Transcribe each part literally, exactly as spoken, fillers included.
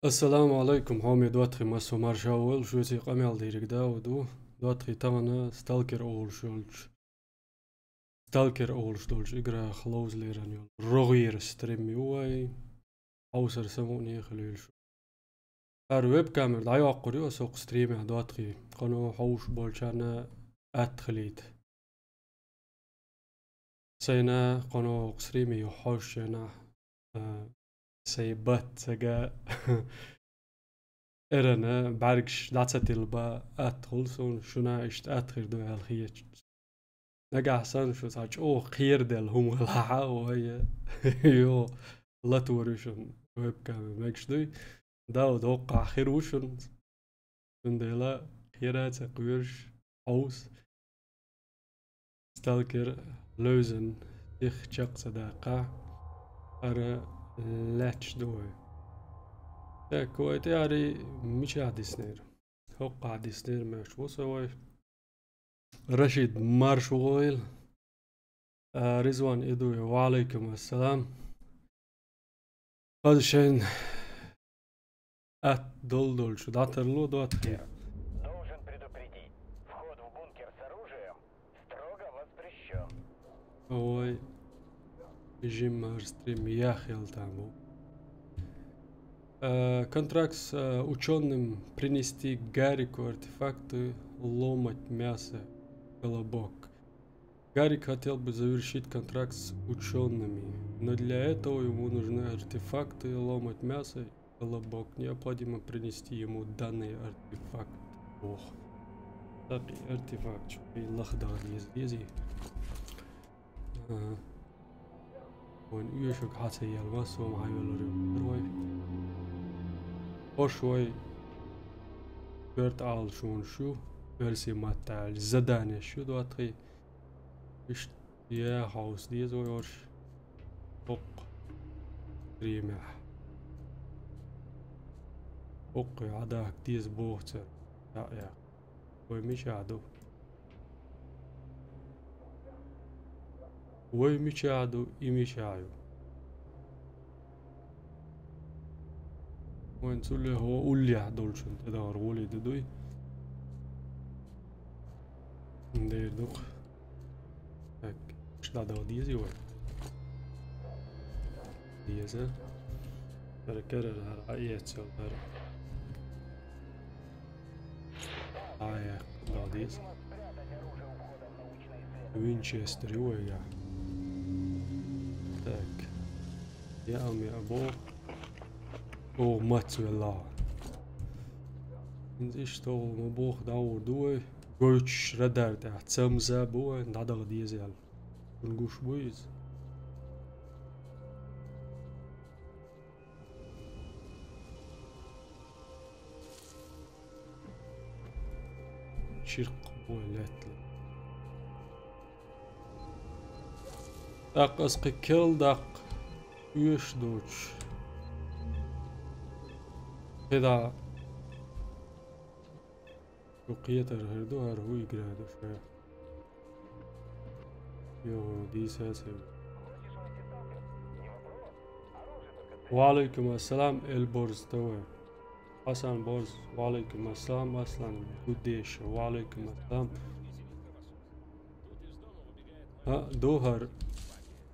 Ассаламу алайкум, хьоме доттагӀий, массо марша войла, шуьца къамел дийриг да ва ду. ДоттагӀий, тахана Сталкер олуш йолчу, Сталкер олуш долчу играх ловзалеран йолу рогӀера стрим ю вай. Хьовсар самукъане хила йолуш. ХӀара веб-камера дӀайоккхур ю аса хӀокху стримехь, доттагӀий. Кхано хьовш болчарна атта хилийта. Сайна кхано хӀокху стриме юххьожченахь, а, сайн бат ца га эрана бӀаьргаш дӀа ца тилба атта хуьлу суна, шуна иштта атта хир ду аьлла хеташ. Нагахь санна шу цхьа чӀогӀа кхераделла хӀума хилахь а, вай, йо, латор ю шуна веб-камера, мегаш дуй? Дауд хӀоккхахь хир ву шуна. Цундела кхера а ца кхоьруш, хьовса. Сталкер левзан сиха чекх ца даккхахь, хӀара лаьтташ ду вай. Так, вай тӀаьхьарий мичахь диснера? ХӀоккхахь диснера, мегаш ву со вай. Рашид, марша войла. А, Ризван Идуев, ва алайкум ассалам. Хаза шайн атта долу долчу дӀатарло, доттагӀий. Должен предупредить. Вход в бункер с оружием строго воспрещен. Ой, жиммар стрим яхел там бу. Э, контракт с, э, учёным принести Гарику артефакты, ломать мясо, колобок. Гарик хотел бы завершить контракт с учёными, но для этого ему нужны артефакты, ломать мясо и колобок. Необходимо принести ему данный артефакт. Ох. Так, и артефакт, чё, и лахдар ез-, ези. Ага. Вайн уьйшуг хьа ца елла, сом хьайвеллар ю. Вай. Хош вай. Коьрта Ӏалашонаш ю. Оьрсийн матта аьлча, заданеш ю, доттагӀий. Иштта я хьовса деза вай орш. ХӀокху стримехь. ХӀокху хьадахка деза боху цара. Я, я. Вай мичахь ду? Вай мичахь ду, и мичахь ю? Вайн цу лехо уллехь долчун тӀедахар гӀоле ду дуй? Дер ду-кх. Так, иш дӀадала дезий вай? Деза. ХӀара карара, хӀара Ӏаэццал, хӀара. Ай, молодец. Винчестер ю вайгахь. Так. Я ам я бо. О, мацвелла. Инза иштта ма боху дӀагӀур ду вай. Гойтуш радар тӀехь цамза бу вай, дӀадала деза аьлла. Цунна гуш бу иза. Чиркх бой лаьттала. ТӀаккха ас кхин керла даккха оьшуш доцуш. ХӀеда. Шу кхетар хир ду, хӀара хӀу игра ду ша. Йо, дийса аса. Ва алайкум ассалам, Эльборз ТВ. Хасан Борз, ва алайкум ассалам, Аслан Гудеш, ва алайкум ассалам. А, ду хӀара,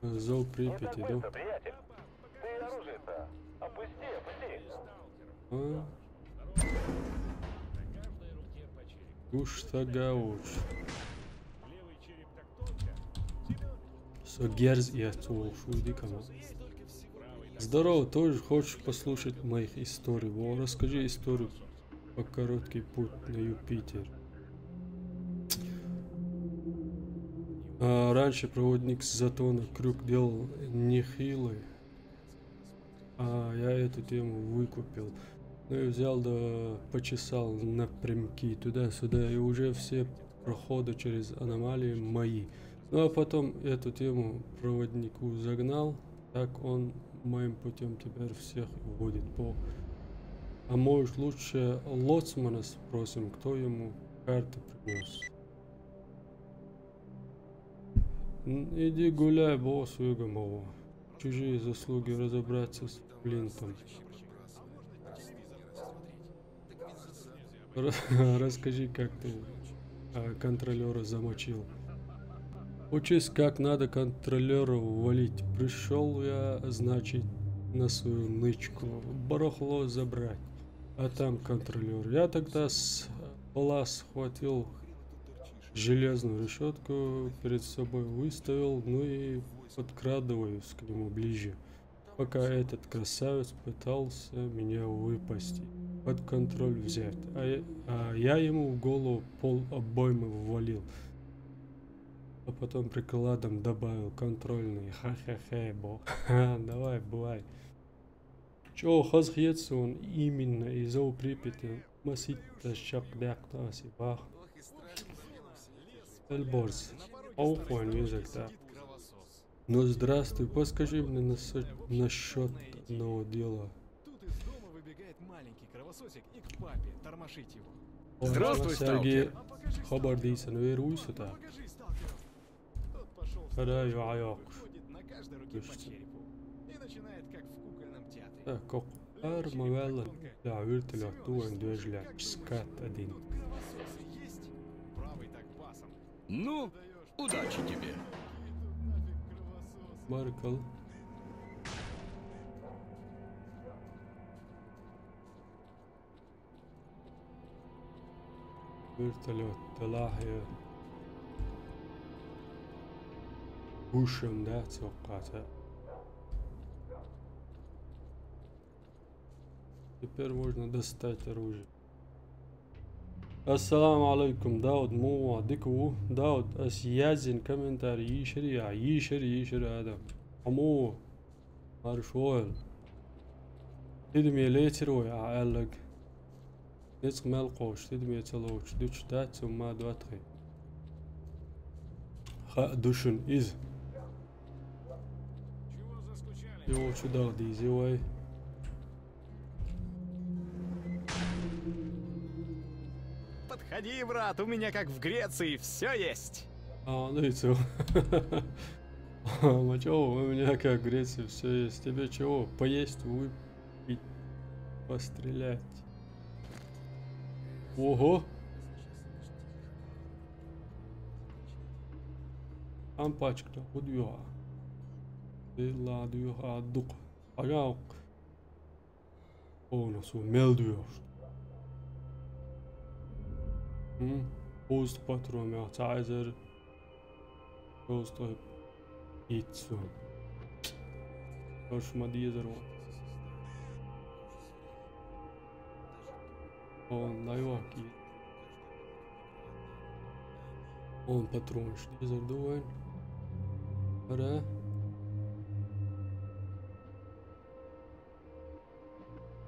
Зов Припяти, ду. Ты оружие-то опусти, опусти. А? Гуш стага уж. Со герз я цо шуди кама. Здорово, тоже хочешь послушать моих историй? Во, расскажи историю по короткий путь на Юпитер. А, раньше проводник с Затона крюк делал нехилый. А, я эту тему выкупил. Ну и взял да почесал напрямки туда-сюда, и уже все проходы через аномалии мои. Ну а потом эту тему проводнику загнал, так он моим путём теперь всех водит по. А может, лучше Лоцмана спросим, кто ему карты принёс. Н-, иди гуляй, босс, Юга Мова. Чужие заслуги разобраться с Флинтом. Ра- Расскажи, как ты а, контролера замочил. Учись, как надо контролера валить. Пришел я, значит, на свою нычку барахло забрать. А там контролер. Я тогда с была схватил железную решетку, перед собой выставил, ну и подкрадываюсь к нему ближе, пока этот красавец пытался меня выпасть, под контроль взять. А я, а я ему в голову пол обоймы ввалил. А потом прикладом добавил контрольный. Ха-ха-ха, бо. Давай, бывай. Чё, хазхецун именно из-за припяти масит чак дякта сибах. Эльборс. Аух вайн визагта. Ну, здравствуй, подскажи мне насчет, насчет одного дела. Тут из дома выбегает маленький кровососик и к папе тормошить его. Здравствуй, Сергей. Сталкер. Хабар дийсан, вер уйсута. Тот пошёл в Ара, строчку, ё, ё. Выходит, на каждой руке по черепу. И начинает, как в кукольном театре. Так, кок. Ар мавелла. Да, вертолёт, туэн дёжля, скат один. Тут кровососы есть? Правый так басом. Ну, удачи тебе. Маркл. Вертолёт, талахья. Бушам да, цокъата. Теперь можно достать оружие. Ассаламу алейкум, Дауд, муа, дикву, Дауд, ас язин комментарий, йишир я, йишир, йишир адам. Аму, маршойл. Тидме летир ой, а эллаг. Нецк мел къош, тидме цалоч, дуч дат, цум ма дуатхи. Ха, душун, из. Йо, чудал дизи, вай. Подходи, брат, у меня как в Греции все есть. А, ну и чё? Мачо, у меня как в Греции все есть. Тебе чего? Поесть, выпить, пострелять. Ого! Ам пачкта, худ юха. Дилла дюха дук. Ага. О, насу мел дюш. М? Пост патрон я, цайзер. Просто ицу. Ошма дизер. Он найваки. Он патрон дизер дуэн. Ара.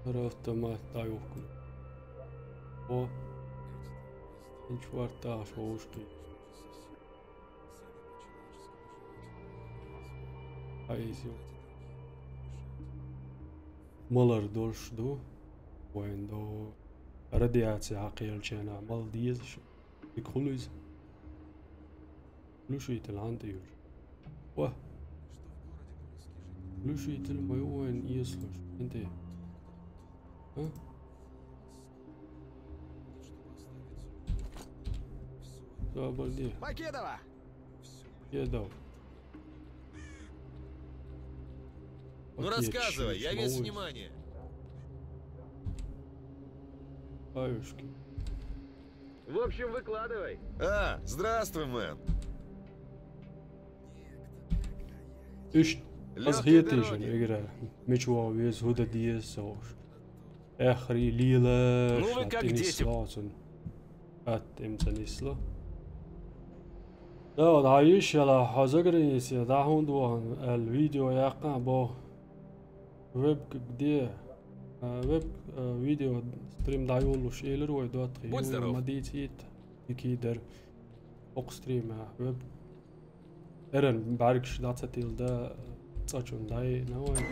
Ара автомат дайвокун. О. Инч варта шоушки. Поэзия. Малар долш ду. Вайн до радиация хакъел чена мал диез. Ик хулуз. Глушитель анта юр. Ва. Глушитель мой вайн иеслуш. Энте. А? Забалди. Покедова! Кедов. Ну, рассказывай, я весь внимание. Аюшки. В общем, выкладывай. А, здравствуй, мэн. Ишт. Лёгкой дороги. Эгра. Мечуа вез худа диез сош. Эхри лила. Ну вы как дети. Ат эмцанисло. Да, да, ишала хазагринис я, да, хундуан, эл видео яка бо. Веб где? А, веб, а, видео стрим дайволуш элер вай дуатхи. Будь здоров. Мадитит. Икидер. Ок стрим, а, веб. Эрен баргш дацатил да цачун дай, навай.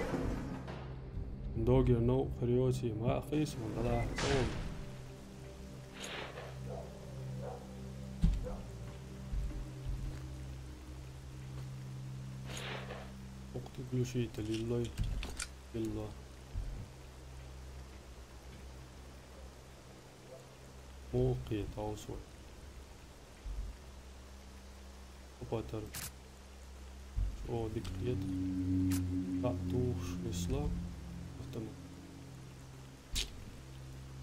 Догер но хриоти, ма хрис, ма дала, цаун. Ок ты глушитель, иллой. Илла. Муухъе тхьовсой. Опа, тар. О, дика хет. Та туш нисла. Автомат.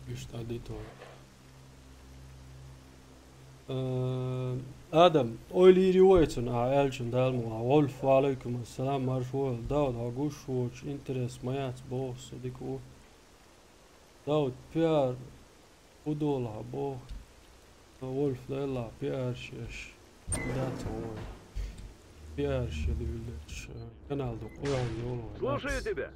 Иштта дито. Э, Адам, ойла йийр ю вай цунна, а, аьлча, Дала мукъ лахь. Вольф, ва алейкум ассалам, марша вогӀийла. Дауд, хьо гуш воцуш интерес ма яц, боху со, дика ву. Дауд, пиар, удолахь боху. Вольф, лайла, пиарш еш. Дац вай. Пиарш еш дуьйлуш, э, канал ду, къоьгӀан йолу вай, дац. Слушаю тебя.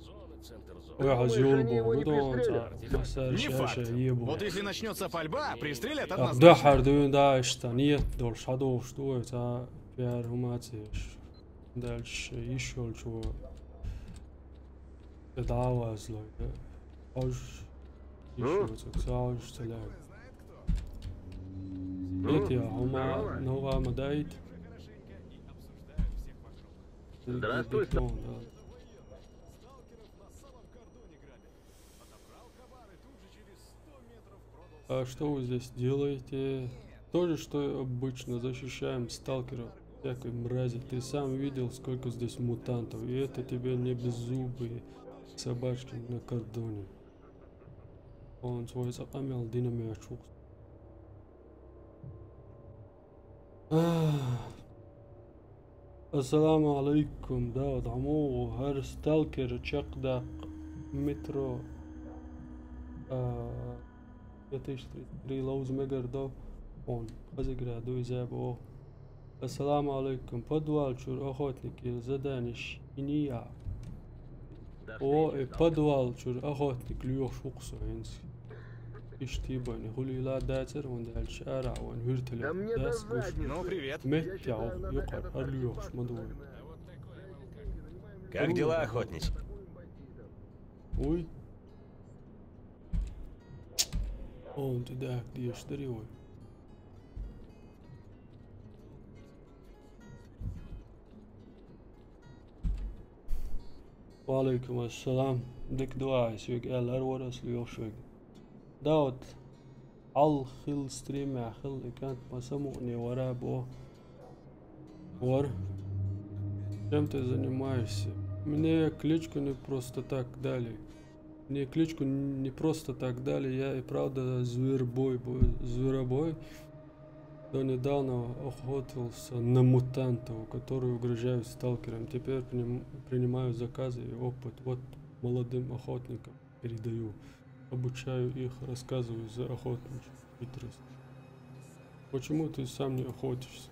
Ой, хьажа йолу боху, гу донца, массаьрша шаьш ебу. Вот если начнётся пальба, пристрелят однозначно. Дахьар дуьйна да иштта, нет долуш, хьадолуш ду вай, ца пиар хӀума ца еш. Дальше йиш йолчо тӀе дӀа а вазлой. Хьожуш, йиш йоцург, ца хьожуш ца лаьа. Нет, я хӀума новкъа ма даийта. Здравствуй, Сталкер. А что вы здесь делаете? То же, что и обычно, защищаем сталкеров. Всякой мрази. Ты сам видел, сколько здесь мутантов. И это тебе не беззубые собачки на кордоне. Он свой сакъамел динамет шухс. Ассаламу алейкум, Дауд, хьо муха ву? ХӀара сталкер чекхдаккха метро, а, две тысячи тридцать три ловза мегар до, он хазигра дуй забо. Ассаламу алейкум, подвал чуьра охотник или задание шиния? О, и подвал чуьра охотник лоьхуш ву-кх со хӀинца. Иштта бен, хуьлийла дацара, хӀунда аьлча ара вайн вертолёт дац гуш. Ну, привет. Меттехь юкъара хӀара лоьхуш ма ду вай. Как дела, охотник? Уй. Хьуна тӀе даьхка дезаш дарий вай? Ва алейкум ассалам. Дика ду ахь, соьга аьлла, хӀара вара ас лоьхуш верг. Дауд, хьал хилла стримехь хилла и кӀант ма самукъане вара бо. Вар. Чем ты занимаешься? Мне кличку не просто так дали. Мне кличку не просто так дали. Я и правда зверобой, бо-, зверобой. До недавно охотился на мутантов, которые угрожают сталкерам. Теперь приним-, принимаю заказы и опыт. Вот молодым охотникам передаю. Обучаю их, рассказываю за охотничью хитрость. Почему ты сам не охотишься?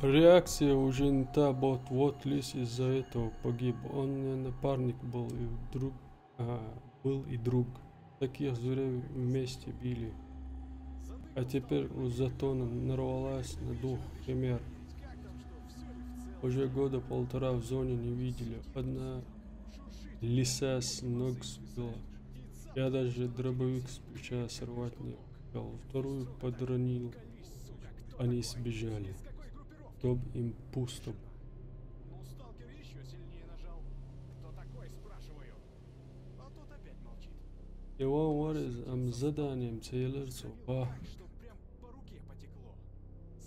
Реакция уже не та, вот, вот лис из-за этого погиб. Он мне напарник был и друг, а, был и друг. Таких зверей вместе били. А теперь у Затона нарвалась на двух химер. Уже года полтора в зоне не видели. Одна лиса с ног сбила. Я даже дробовик с плеча сорвать не успел. Вторую подронил. Они сбежали. Чтоб им пусто было. И ван вар иза, амма заданием ца елира цо. Ва.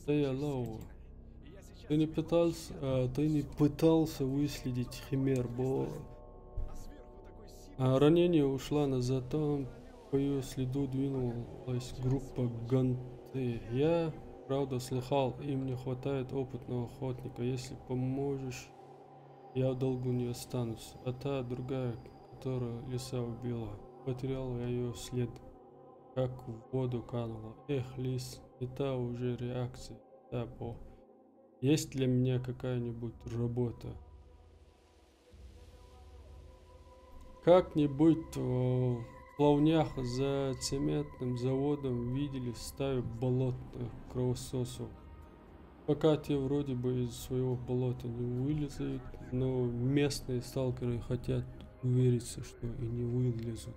Ца елла ву. Ты не пытался, а, ты не пытался выследить химер, бо-, а, ранение ушла на затон, по её следу двинулась группа Ганты. Я, правда, слыхал, им не хватает опытного охотника. Если поможешь, я в долгу не останусь. А та другая, которая лиса убила, потерял я её след, как в воду канула. Эх, лис, не та уже реакция, да бо. Есть для меня какая-нибудь работа? Как-нибудь, э, в плавнях за цементным заводом видели стаю болотных кровососов. Пока те вроде бы из своего болота не вылезают, но местные сталкеры хотят увериться, что и не вылезут.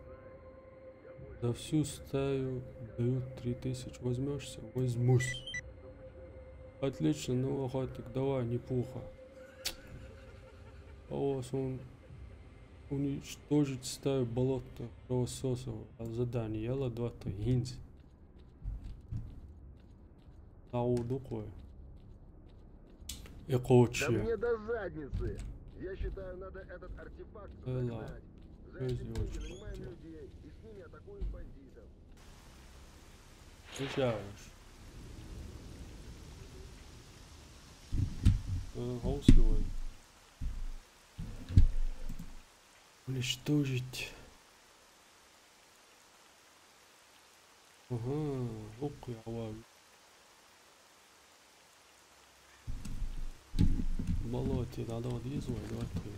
За всю стаю дают три тысячи. Возьмёшься? Возьмусь. Отлично, ну, охотник, давай, не пуха. О, сон. Уничтожить стаю болотных кровососов. Задание яла двадцать одиннадцать. Тау дукой. И Да кочи. Мне до задницы. Я считаю, надо этот артефакт Эла. Загнать. За эти деньги нанимаем людей, и с ними атакуем бандитов. Слышишь? Э, голосовой. Уничтожить. Ага, ок, я. Болоте надо вот из войны открыть.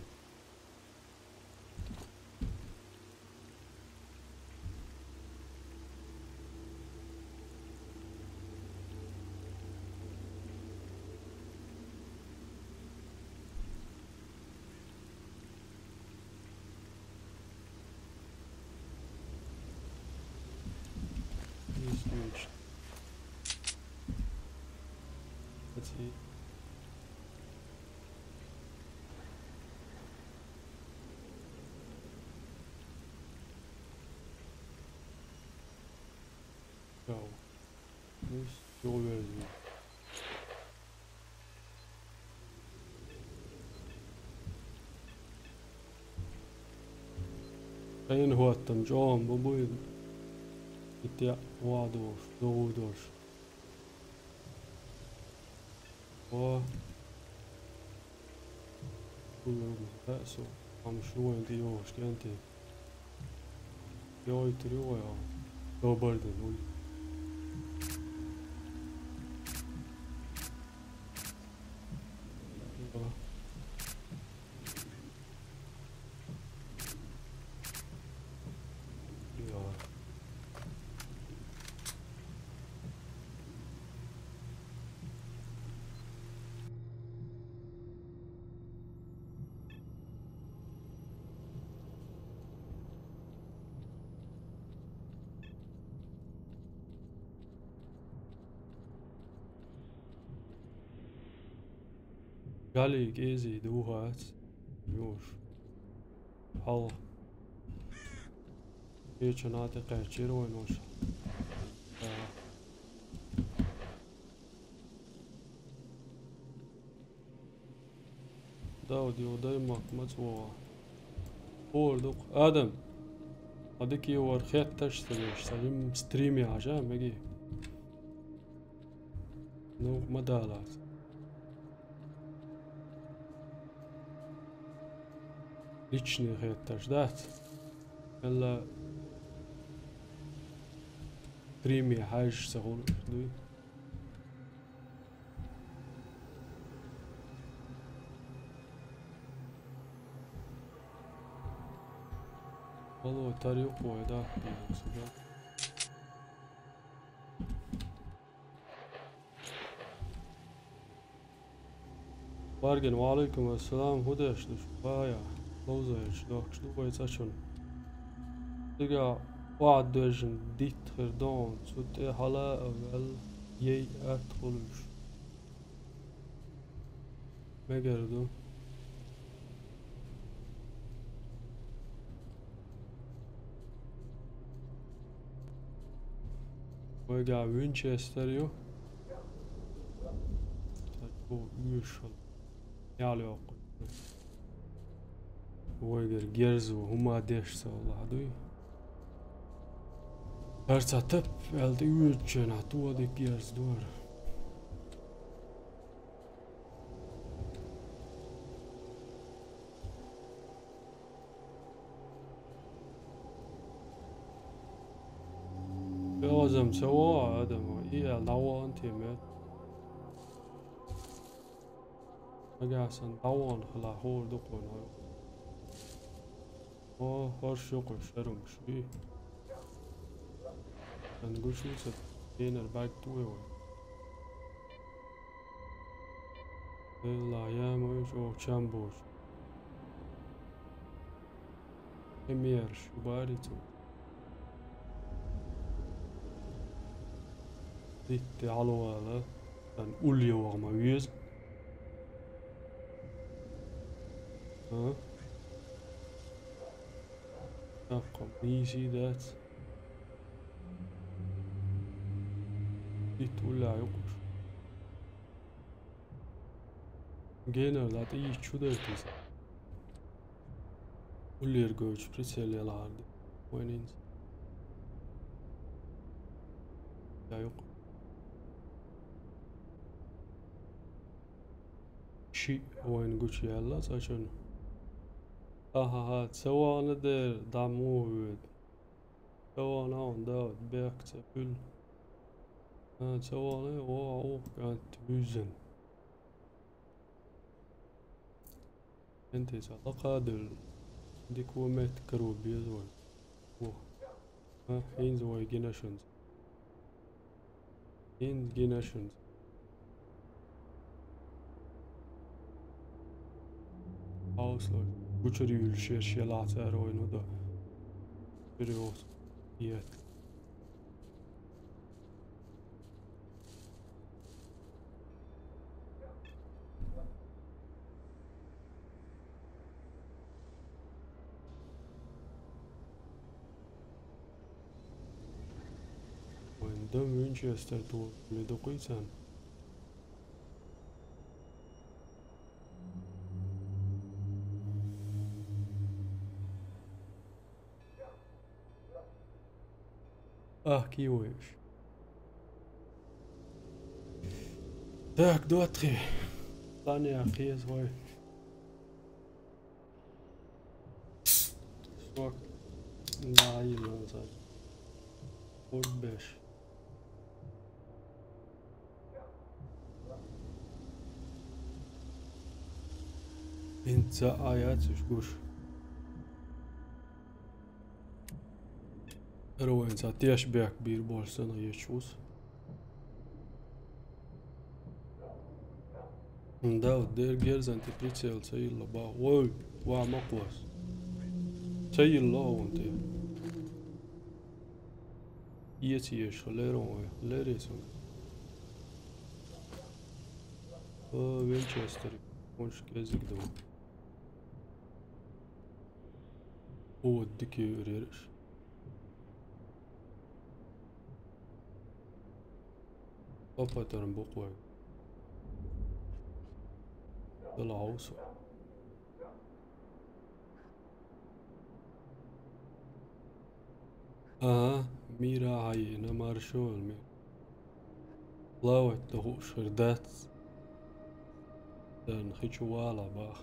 Есть ключ. Let's see. Чао. Ну, всё, верно. Эн хӀоттам чӀоагӀа бу буй. Итя вадош, довдош. О. Уллум, э, со. Ам шуэн ти ёш кенти. Йой, трюо, я. Добрый день, уль. Галик эзи духац. Юш. Хал. Ече нате качир войнош. Дауд, йодай мак мац вова. Ордук. Адам. Адык йовар хетташ садеш. Садим стриме ажа, меги. Ну, мадалас. Личный хетташ, да? Элла стриме хаш сахур дуй. Алло, тарюк вой, да? Барген, ва алейкум ассалам, худеш душ, бая, лоузаеш, дохш, дубай цачун. Дига, ва дежин, дит хирдон, цу те хала авел, ей ат хулуш. Мегер ду. Вайга Винчестер ю. Так, бу уьш хул. Ял йокъ. Вайгер герзу, хӀума деш са Аллах дуй. Гьар ца тап, ялди уьрчена, туади герз дуар. Бегазам цава адама, и а лаван темет. Агасан лаван хала хор дукъун. О, хор шукъу шарум ши. Ангушуца пенер бак туева. Элла ямош о чамбош. Эмер шубарицу. Дитте алуала. Дан улли вагма виз. А? Так, нийсий дац. Итт уллаа юкъуш. Генер, да, тӀе йиччу дайтиса. Уллера гойтуш прицел ялахьарда. Вайн хӀинца. Я юкъ. Шиъ вайн гучуяьлла цӀа чунна. Ахаха, ца вахана дера, дӀа муха воьду? Ца вахана хьуна, Дауд, бехк ца хуьлу. А, ца вахана, оха, оха кӀант вуьззина. ХӀинца лакха а девлла, дика вон метта каро беза вай. Во. А, хӀинца вай гина шуна. ХӀинца гина шуна. Хьовсалаш. Гучура юьйлуш ерш ялахь цара вайна хӀу до. Чуьра йоху. Ет. Вайн дам Винчестер тохуш ме дукхий царна. Ахкий вуьйш. Так, дотхи. Таня кхеза вай. Сок. Да, и назад. Уж беш. ХӀинца а яц уьш гуш. Ара вайн цхьа теш бехк бийр болуш санна ечу вус. Да, вот дер герзан тӀе прицел ца йилла бах. Вой, ва ма кхос. Ца йилла хьуна тӀе. Эца еш хилера вай, хилера эца вай. О, Винчестер, он ш кӀезиг ду. О, дикий рерш. Опа, таран буквой. Дала хьовсу. Ага, мира хьаена маршо ми. Плавать дан хууш хир дац. Дан хи чу вала бах.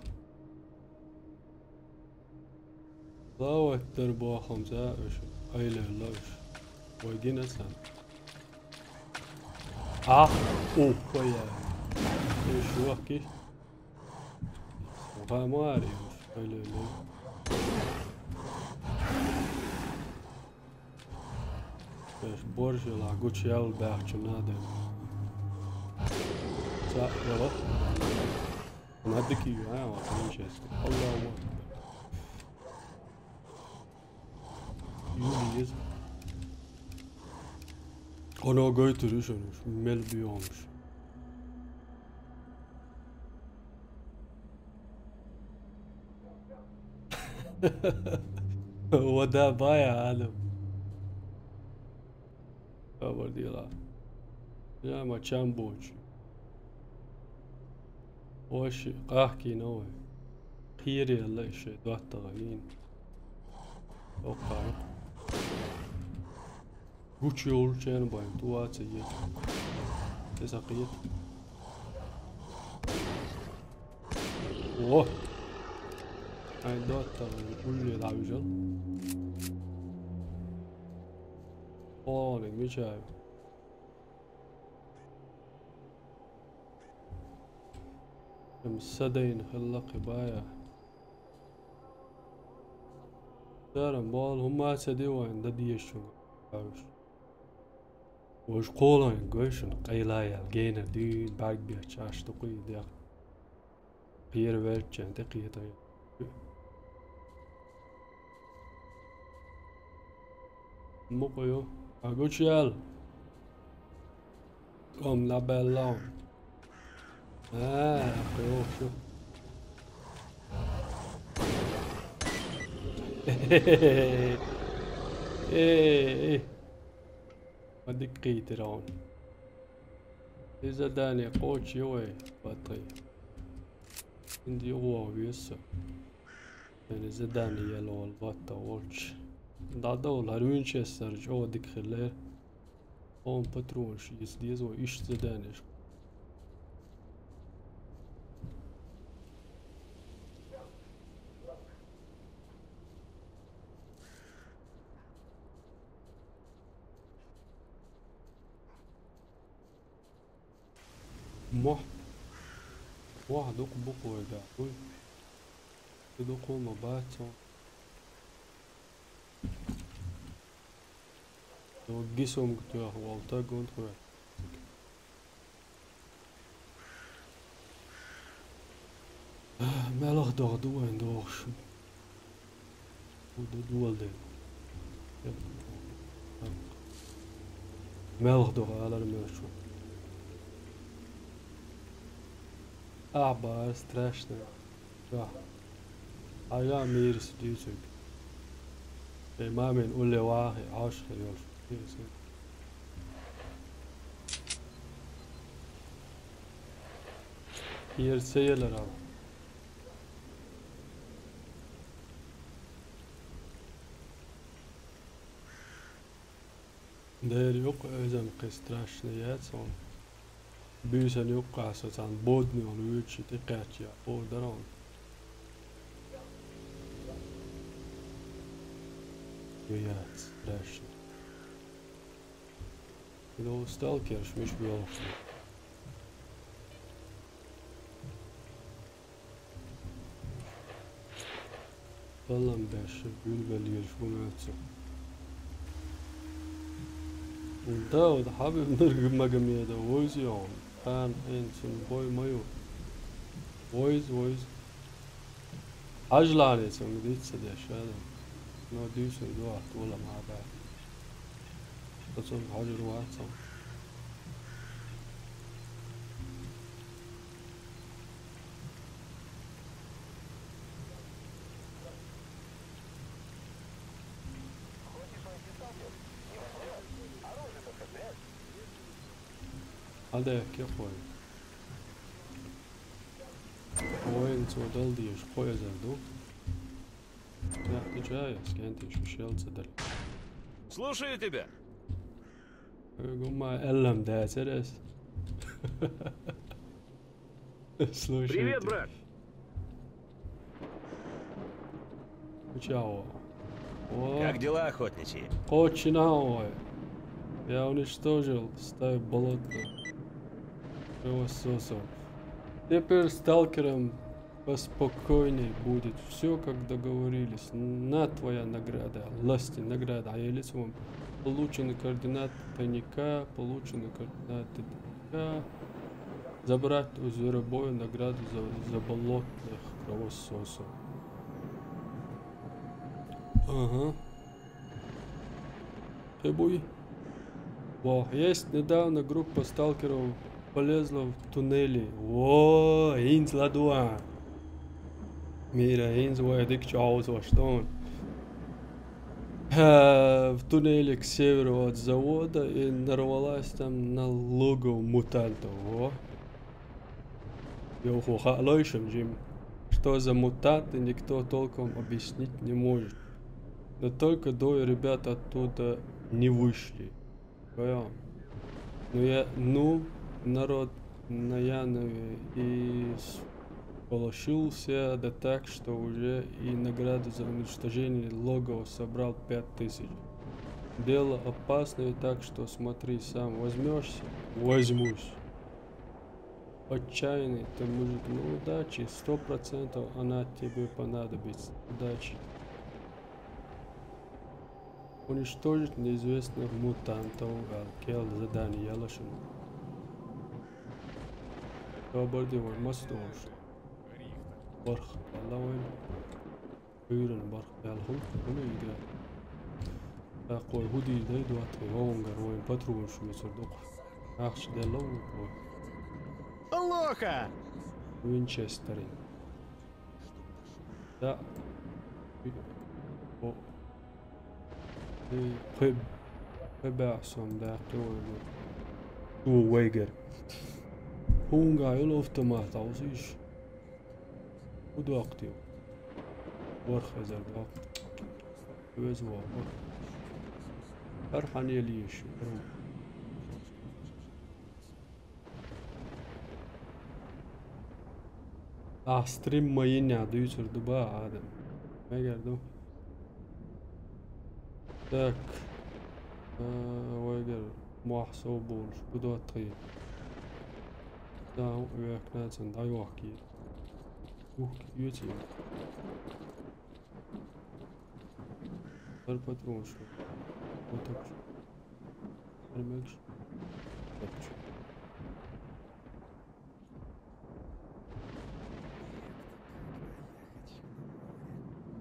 Плавать дар бохам за уьш. Айлерла уьш. Вай гина сан. А, о, вай я. Уьш вахки. Ва мари уьш. Айлерла. Эш боржелахь гучуяьлла баьхча надо. Ца, яла. Надо ки, а, вот, ничего себе. Аллаху акбар. Юлиез. Оно гойтур уьш, мел биёмуш. Вода бая, Адам. Хабар дела. Я ма чам боч. Ош къахкина вай. Кхерелла ише доттагӀа йийна. Оккхай. Гучу йолчеран байн, ту ваца ет. Те сакъет. О! Ай, доттагӀа, улле лавижал. О, не мечаю. Эм садайн хилла кхибая. Даран бал хӀумма ца де вайн, да дезаш вуьш. Ваш кхолайн гой шуна, къайла ял, гена дуьйна, бӀарг бехча аш дукхий дехна. Кхера ваьлччан тӀе кхетар. Мукъа ю, а гучу ял. Ком набелла. А, кхоьху. Эй, эй. Ма дика кхийтира хьуна. И задание кхочу ю вай, Батый. Инди юха вогӀу веза со. Вайна задание яла волу латта волчу. ДӀадовла, хӀара Винчестер чӀогӀа дика хилла. Хьуна патронаш эца деза вай иштта заданеш. Мохь. Мохь дукха бу-кх вайгахь, дуй? И дукха ма бац хьуна. Йо, гисомга тоьхна волу таг ван тхоьга. Мелах догӀа ду вайн догӀуш? Худа дула дела. Мелах догӀа алар мелчо. Ахьа бара страшно. Чохь. Хьажа мийрас дуьйцург. Эй, мамин улле вахи, хьош хир йолуш. Кхера ца елара. Дера юккъа оьзан кхин страшно яц хьуна. Буьйсанна юккъахь со царна бодане хьуна вуьйцуш тӀекхаьчча, хӀора дара хьуна. Ю яц страшно. Ю сталкерш миш боьлхуш. Палам беш, билгалъеш бу моьтту. Дауд Хьабиб Нурмагомедов вовза йогӀу, кхана хӀинца цунна бой ма ю. Вовза, вовза. Хьажлахьане цунга диц ца деш, адам. Но дуьйцур ду ахь, толам хьан баьхна. Со цунна хьожур вац хьо. Хьан даьхкира кхой? Вайна цо дала дезаш кхо эзар ду. Яхкича я, скентий шу шел ца дали. Слушаю тебя. Гумма эллам дацар ас. Слушайте. Привет, брат. Чао. О. Как дела, охотничьи? Очень ой. Я уничтожил стаю болотных кровососов. Теперь сталкерам поспокойней будет. Все, как договорились. На твоя награда. Ласти награда. А я лицом. Получены координаты тайника. Получены координаты тайника. Забрать у зверобоя награду за, за болотных кровососов. Ага. Хебуй. Во, есть недавно группа сталкеров полезла в туннели. Во, инзла дуа. Мира, инз вай дик чауза ваштон. Э, в туннеле к северу от завода и нарвалась там на логово мутантов. Во. Йоху хаалойшим, Джим. Что за мутанты, никто толком объяснить не может. Но только двое ребят оттуда не вышли. Понял? Ну я, ну, народ на Янове и сполошился, да так, что уже и награду за уничтожение логова собрал пять тысяч. Дело опасное, так что смотри сам. Возьмешься? Возьмусь. Отчаянный ты мужик, ну удачи, сто процентов она тебе понадобится. Удачи. Уничтожить неизвестных мутантов, аьлла, кхел задание яла шуна. Тобарди вай мас долуш. Барх, аьлла вайн. Уьйран барх, аьлла, хӀун, хӀун уьйра? ТӀаккха вай хӀун дийр дай, доттагӀий, вовнгара вайн патронаш вуьйцур ду-кх. Ахча делла ву вай. Лоха! Винчестерин. Да. Эй, пхи, пхи баьӀ сом даьккхи вайна. Чу вайгар. Хьунгахь йолу автомат хьовсийша. ХӀун доккху те? ВорхӀ эзар доккху. Веза воху. ХӀара хьан елийша? Ахь стрим ма йиннехь дуьйцур ду бах, Адам. Мегар ду. Так. А, вайгара мохь сов болуш, хӀун до тхе? Да, векнацан дӀайохкий. Ух, юьций. ХӀара патронаш. Вот так. ХӀара мегаш. Тапчу.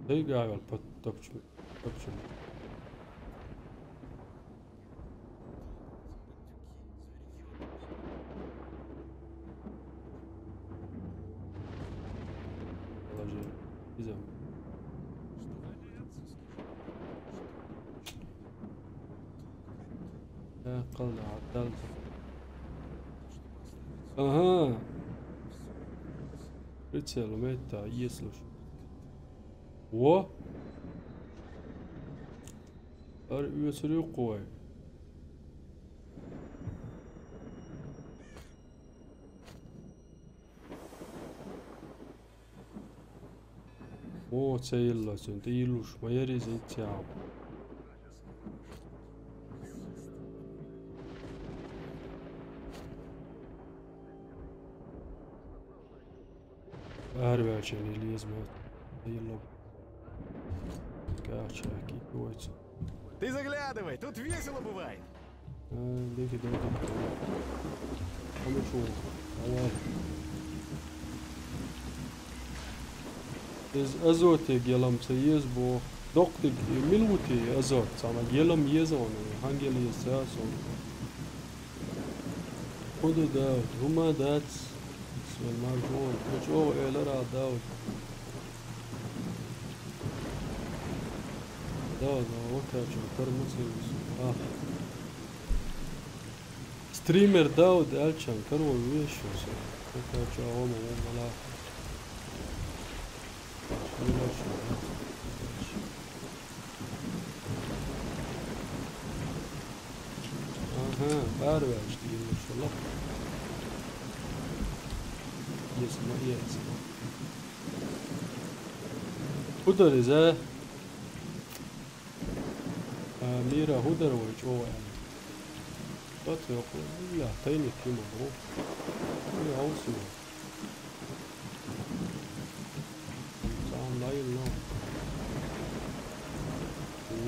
Дай гавел под тапчу. Тапчу. Положи. Изем. Э, къалла, гӀаттал. Ага. Прицел, метта, если что. Во! Ар оьцур ю кхой. О, ца йилла цуьнан, тӀе йиллуш ма яра иза, иццехь. Араваьлча йилла еза ма яра. Кхача кхийтта вайца. Ты заглядывай, тут весело бывает. А, дехи, дехи. Амма чу, давай. Иза азоте гелам ца еза боху. Доккхадиг, мила ву те азот? Цхьана гелам еза ону, хьан гел еза ца суна. ХӀун ду, Дауд? ХӀума дац. Сан маржо, хӀу чӀогӀа элира, Дауд. Дауд, а, вот а чё, тормоз. Ах. Стример Дауд аьлча, каро вешан со. Вот а чё, а, вон, вон, вон, вон. Ага, араваьлча дийна шуна. Еза ма эца. ХӀун дара иза? А, Мира, хӀун дара вай чӀогӀа аьлла? Бац, йоккху, я, тайник хи ма бу. Я, хьовсийла. Цхьана лайла нах.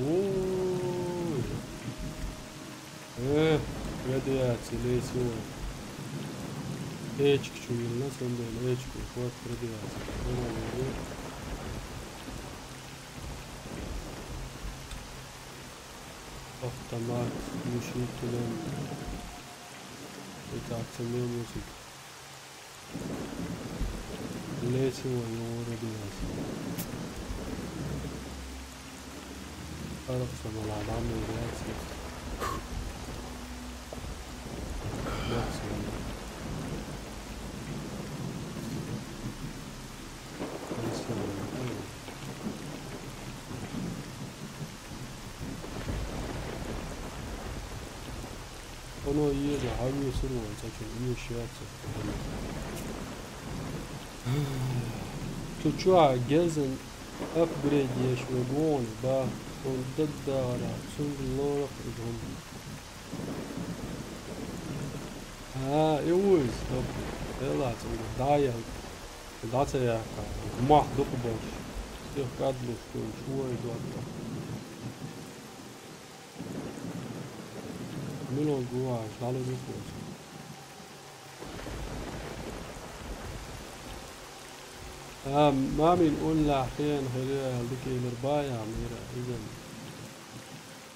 Ой. Э, радиаци лесио. Эчка чу йилла, цундела эчка, вот радиаци. Автомат, глушитель. Это акционер музыка. Лесио, йора динас. Арахса мала дам лесио. Лесио. Лесио. Оно еза, хьан весур ван, цачун веш яц. Цу чохь герзан апгрейд еш вегоне, ба, он даддара, цуьнга лорах иза хӀума. А, и ву иза, стоп. Эла цуьнга дӀаял. ДӀа ца яьккха. Мах дукха болуш. Сих кад луш, куьнаш, ой, дорта. Милон гуаш, дӀалур ю кхочу. А, мамин уллахь хен хир ю аьлла, дика элира бая, Мира, иза.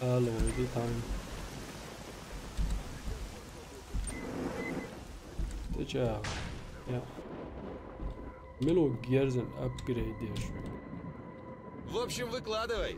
Ало, иди тайм. ТӀечӀагӀа. Я. Мило герзан апгрейд еш. В общем, выкладывай.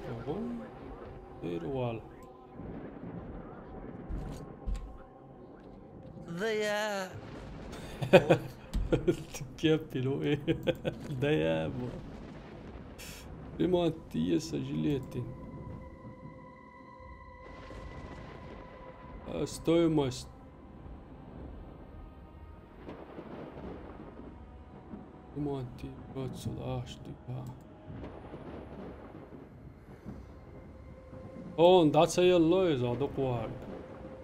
Bon, et voilà. There. Che pilo, eh. Dai, eh, boh. Prima mattina sta Giletti. Э, стоимость. Ремонт и вот сюда, что ли, а. Он, да, це є лой, за докуар.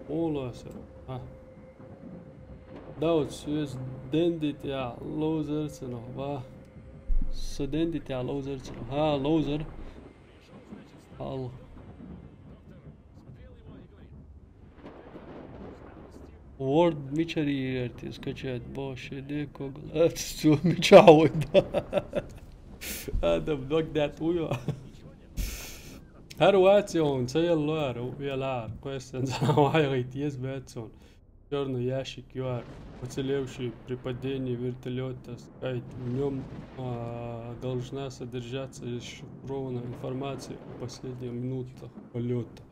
Олосе. А. Да, вот сюз дендит я лоузер цено, ва. Сюз дендит я лоузер цено. А, лоузер. Ал. Word мичари ерти скачать, бо шеде ког. А, всё, мича ойда. Адам, ног дат уйо. Гьар ваци он, це є лар, у, є лар. Question за вай гайт, ес бетсон. Чёрный ящик, you are. Уцелевший при падении вертолёта. Скайт. В нём, а, должна содержаться зашифрованная информация о последних минутах полёта.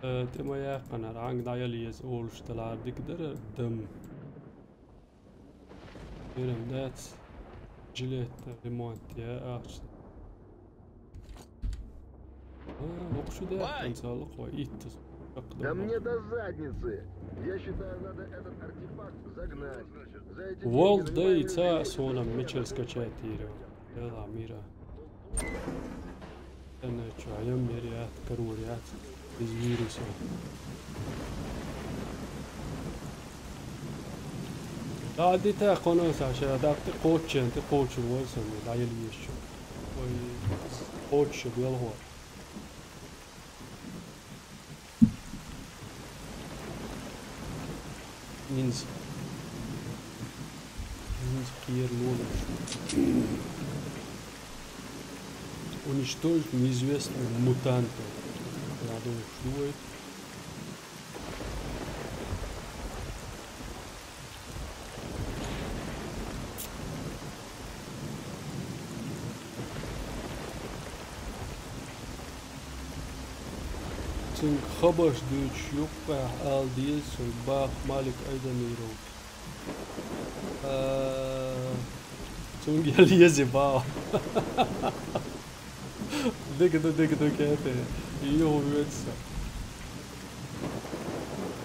Э, тема яхана, ранг даяли ез олуш талар дикдер, дым. Берем дац. Жилет, ремонт, я, ахш. А, окшуде Вай! Концалык ва иттис. Да мне до задницы. Я считаю, надо этот артефакт загнать. За эти деньги Волт да занимаемся ица жизнью. Сонам мечер скачать ире. Яла мира. Ана чу, аям мерият, карурият. Из вируса. Да, ди та коно саша, да, ти кочен, ти кочен, вой сон, да, ел ещё. Ой, кочен, бел го. Минск. Минск, Ермолов. Уничтожить неизвестных мутантов. Надо ушло. Цунг хабаш дүүч юкъа ал диэс, бах Малик Айдамиров. Э, цунг ял ези баа. Дэгдэ, дэгдэ кэтэ. Иё уветса.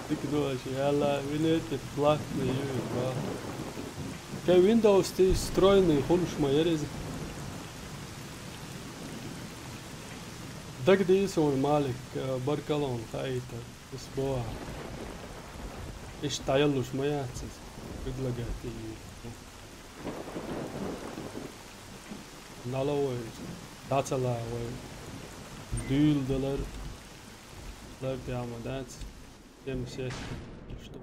Дэгдэ аш, яла, винэте платный иё баа. Кэ Windows ти встроенный хулушма ярез. Дэгдэ исэн Малик, э, баркалон хайта. Ис боа. Иш таялуш маяцыз. Предлагать и. Наловой. Дацалавой. Дюйл далар. Лар прямо дац. Семьдесят. Что?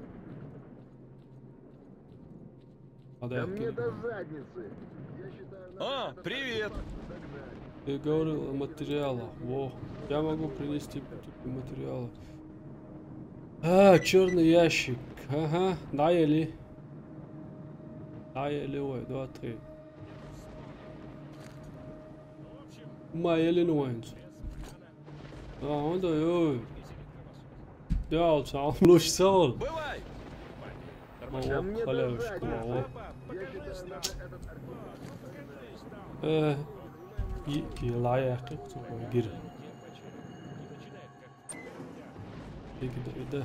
А, да, Да мне перед- до задницы. Я считаю, надо О, это привет! Загнать. Ты говорил о материалах. Во. Я могу принести материалы. А, чёрный ящик. Ага, дай Эли. Дай Эли, ой, два, три. Ма Эли, ну, ванец. А, он да, ой. Я, вот сам, лучше сам. Бывай! Ма, Да о, мне халя, до школа, задницы. О. Я считаю, надо этот артефакт. Э, и, и лая, как это, гир. Иди, иди.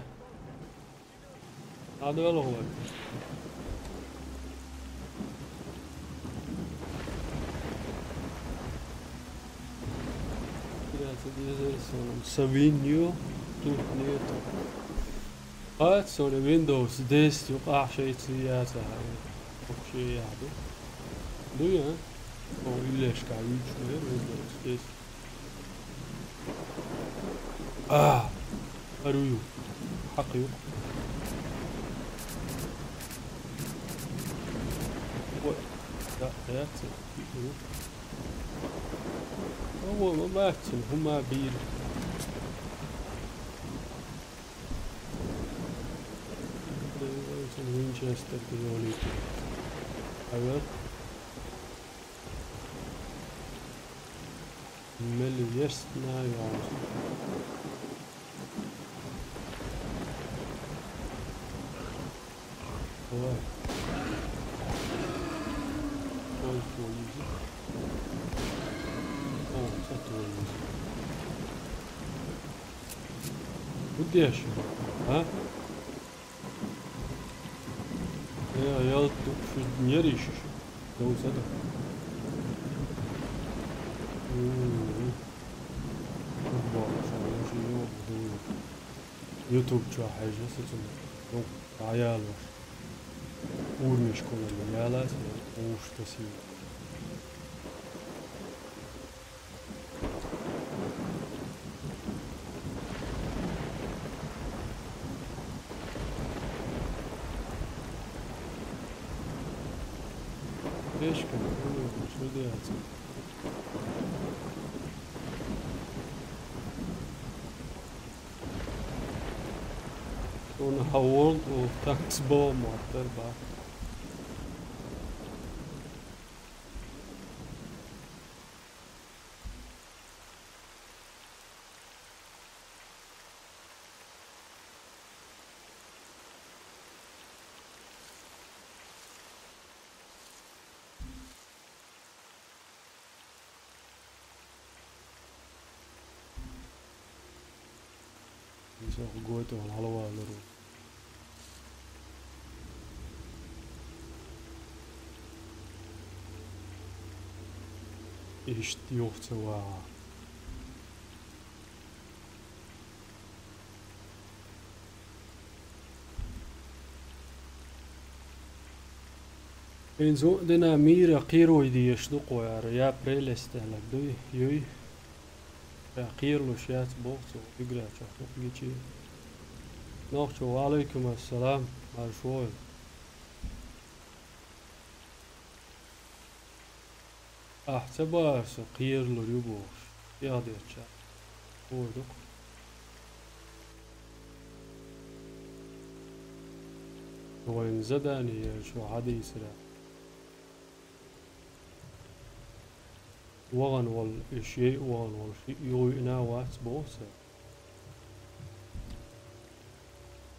Надо было говорить. Блядь, это не зарисовано. Савиньо тут нету. А, sorry, Windows десять, а, шесть, я, вообще я, да? Да, я. О, или шкаф, Windows десять. А, арую. Хакъ ёкъ. Ой. Да, да, це. Ого, ну, бачим, гума бир. Винчестер, ты ёлки. А вот. Мелли есть на яус. Давай. Ой, твою. О, это твою. Куда деш? А? Я, я тут неришь. Да усада. Мм. Футбол, что я же не могу. YouTube чё, хай же с этим. Ну, а я лучше. Уровень школы не я лас, я уж то си. Пешком, ну, что делать? Шуна World of Tanks бо моттар ба. Исо гойто хьалавалару. Ишт юхцава. Ин зу дина мира кхируй деш ду къояр, я прелесть лаг дуй, юй. Я кхирлуш яц бохцу, игра чахту гичи. Нохчу, ва алейкум ассалам, маршой. Ахь ца баарса кхерлур ю бохуш, тӀехдеча. Ойдукх. Вайн задание шу хьадийсира. ВагӀан волу, и шей вагӀан волу шиъ юйина вац боху сан.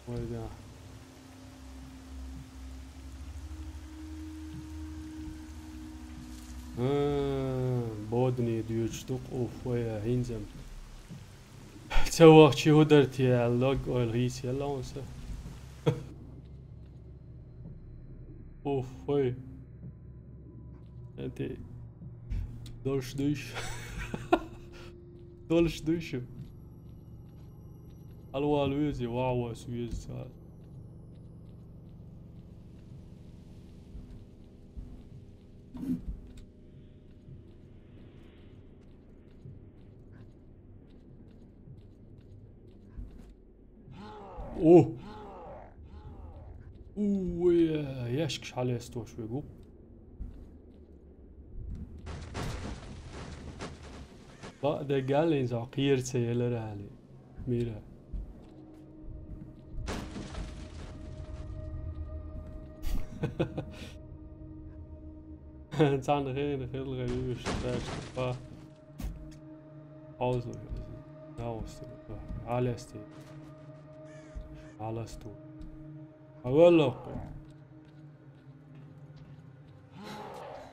Вайга. А, бодане доьдуш ду-кх уф, вай, а, хӀинца-м. Ца вахча хӀун дара те аьлла, ойла хийцаелла хьуна сан. Уф, вай. Эти. Долуш дуйш. Долуш дуйш. Хьалавала веза, ваха веза цара. О! У, ой, ящикаш хьалестош вегу. Бакъ де галлин зо кхера ца елара али. Мира. Цхьана хена хилла гӀайуш, тӀаьш, ба. Хьовза, наусти, Алести. Аласту. Аваллаху.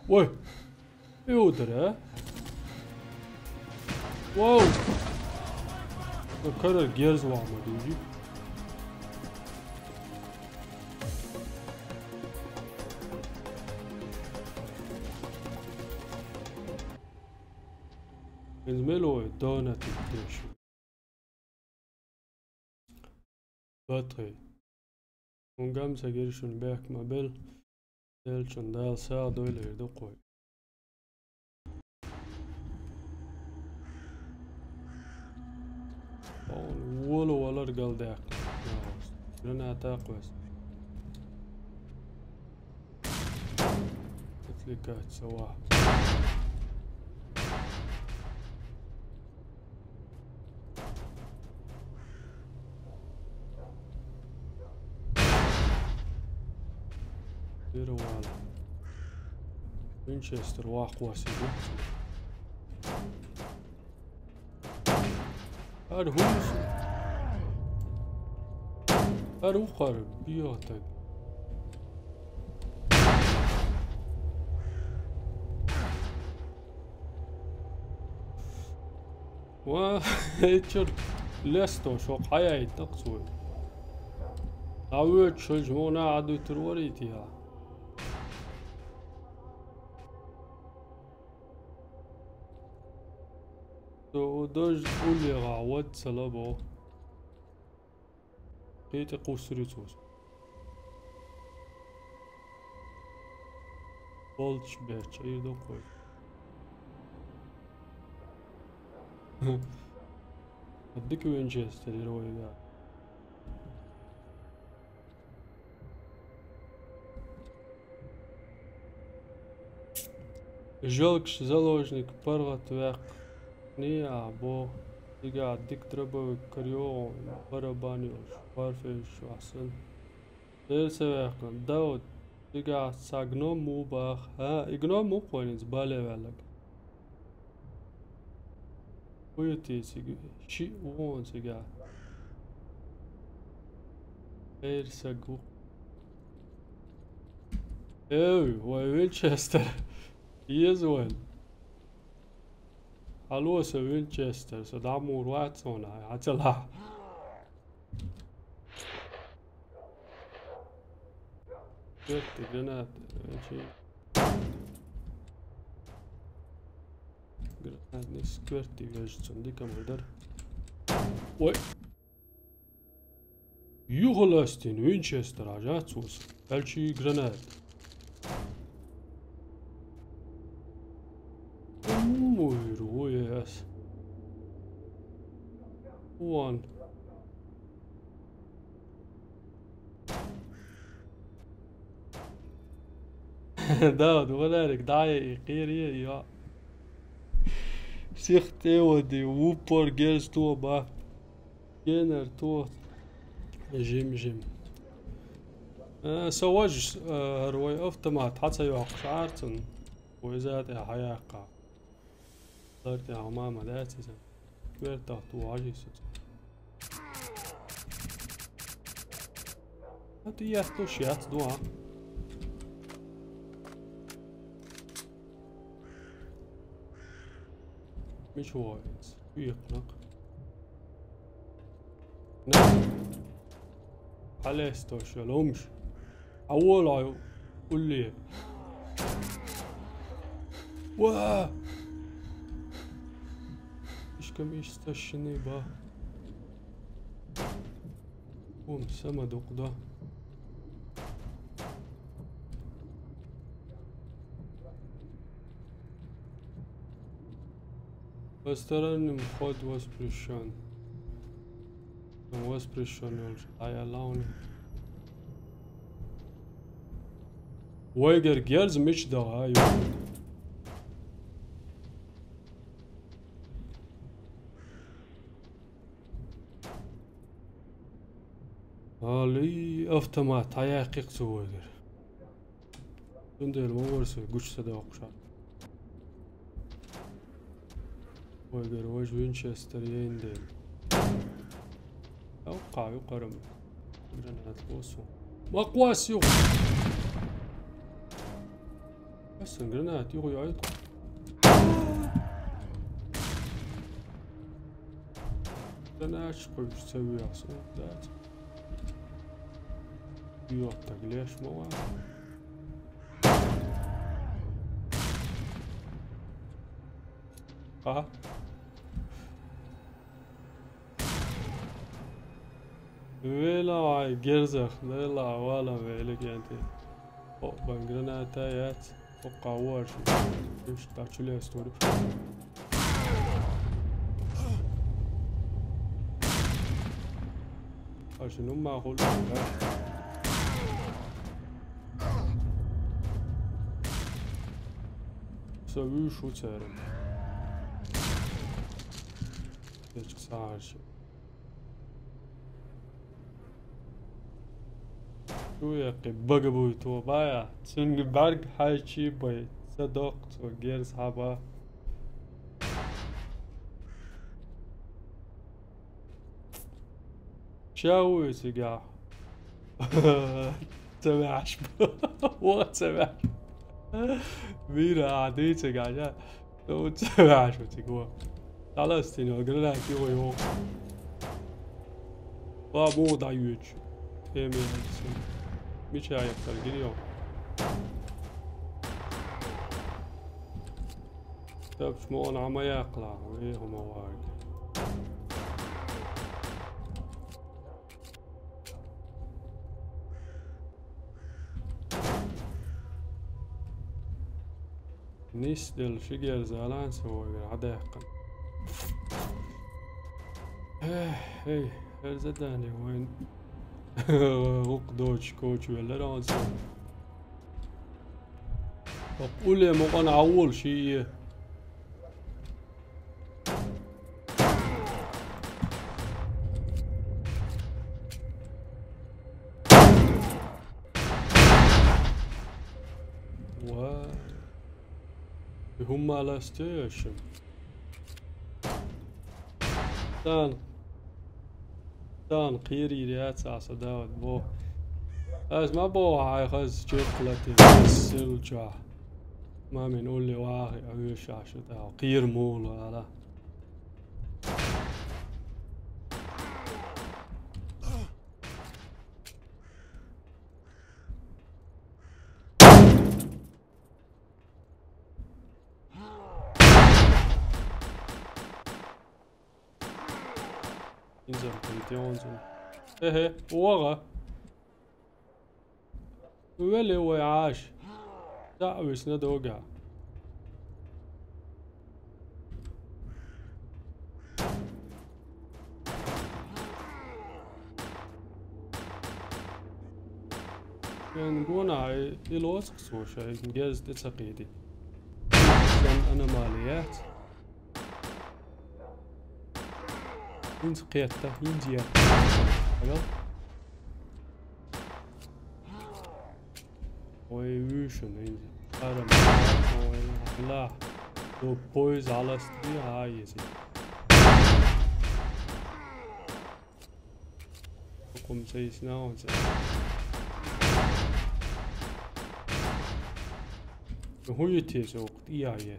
Вай! Иудара? Вау! Карар герз вама дуги. Измелой дона титтеш. Батхай. Хьунгам ца гира шуна бехк ма бел. Делчун Дала сагӀа дойла эр ду кхой. Ону вола валар галдаьккха. Граната кхойс. Отвлекать сова. Первал. Винчестер вахкъоси. Ар хӀумаш. Ар ухар биотаг. Ва, чёрт. Лесто шо хьаяйта нах цой. А вуьйчу шайчу муна Ӏадуьтур варийти а. Со даже уллера вад ца лабо. Кхин тӀе кхуссур ю цо. Болчу бечча ир ду кхуьй. Дика Винчестер ира вай веа. Жалкаш заложник паргӀат ваьккхиний а бо, цигахь дика дробовик карайо, барабан йолуш, парфейш вахсан. Церан ца ваьккхина, Дауд, цигахь цхьа гном ву баха, хӀа, и гном ву кхойнинца бале ваьлларг. Хьуьйтий цига, шиъ вон цигахь. Эр саг ву. Эй, вай Винчестер. Еза вайн. Алло, со Винчестер, со дӀа мур вац хьуна, хьан ца лахь? Скверти гранат, э, чи. Гранатный скверти вежа цунна дика ма дара. Ой! Юха ластийна Винчестер а жац вуса, аьлчий гранат. Мур ву ас. Вон. Да, вот валерик, да, и кхире, и я. Всех те вот, и в упор герз то ба. Генер то. Жим, жим. Э, со важа, э, хӀара вай автомат хьан ца йоккхуш Ӏара цунна? Вай иза тӀе хьаяккха. Лар тӀе хьан мама дац иза. Вертахь ту важа иза цунна. А ты я сто шесть, да? Мича ву иза? Векхнакх. На. Хьалесто шо ломш. Хьан волахь улле. Ва! Ишкам иш сташшиний ба. Хьуна сама дукха до. Посторонним вход воспрещён. Воспрещён йолуш, I alone. Вайгара герз мича даха, а, ю? Али автомат хьаяккхи-кх цо вайгара. Цундела ма вара со гучу ца доккхуш. Вайгара важа Винчестер яйна дела. Ау, кхаа ю кхарам. Гранат лосу. Ма кхоссу! Аса гранат юха яйта. Гранаташ кхуьйсуш ца веха со, дац. Йоттаг леш ма ван. Ага. Вела вай герзах, вела вала велик янти. О, бан граната яц. О, кхаа варш. Уьш тачулес тур. Аша ну ма хул. Со вуьш ву церан. Дечка сагӀаш. Шу яккхий бага буй то бая. Цуьнга бӀаьрг хьайчий бай. Ца доккху цо герз хьаба. Ша вуй цигахь? Ца ваьш. Вон ца ваьш. Мира а дуй цигахь, ша? Ну, ца ваьш ву цига вон. ДӀаластийна гранат юха йоху. Ба, муха дӀайоьдуш. Эмин. Мича яхтар гирио. Тапчу мугӀан Ӏама яккхалахь, вехама варг. Нисделла ши герз алан со вайгара хьадаьккхина. Эх, эй, херзадани вайн. Гьукъ доч коч веллера он со. Гьукъ уле мукъана гӀавул ши е. Ва. ХӀумма ластеш. Дан. Дан кхерийр яц аса Дауд бо. Аз ма бо хьай хаз чекхлати сил ча. Мамин улли вахи авешаш да. Кхер мула ала. Инзам, инзам. Эхе, угӀа. Вели вай Ӏаш. ДаӀвисна дога. Эн гуна и лоцкъ соша, гез тӀе ца кхийди. Сан аномалия яц. ХӀинца кхетта, хӀинца етта. Агал? Ой, вуьйшун хӀинца. Арам. Ой, ла. До поезд аласти, а, если. Кхум цайсна онца. ХӀун ю те со вукху тӀе яхье?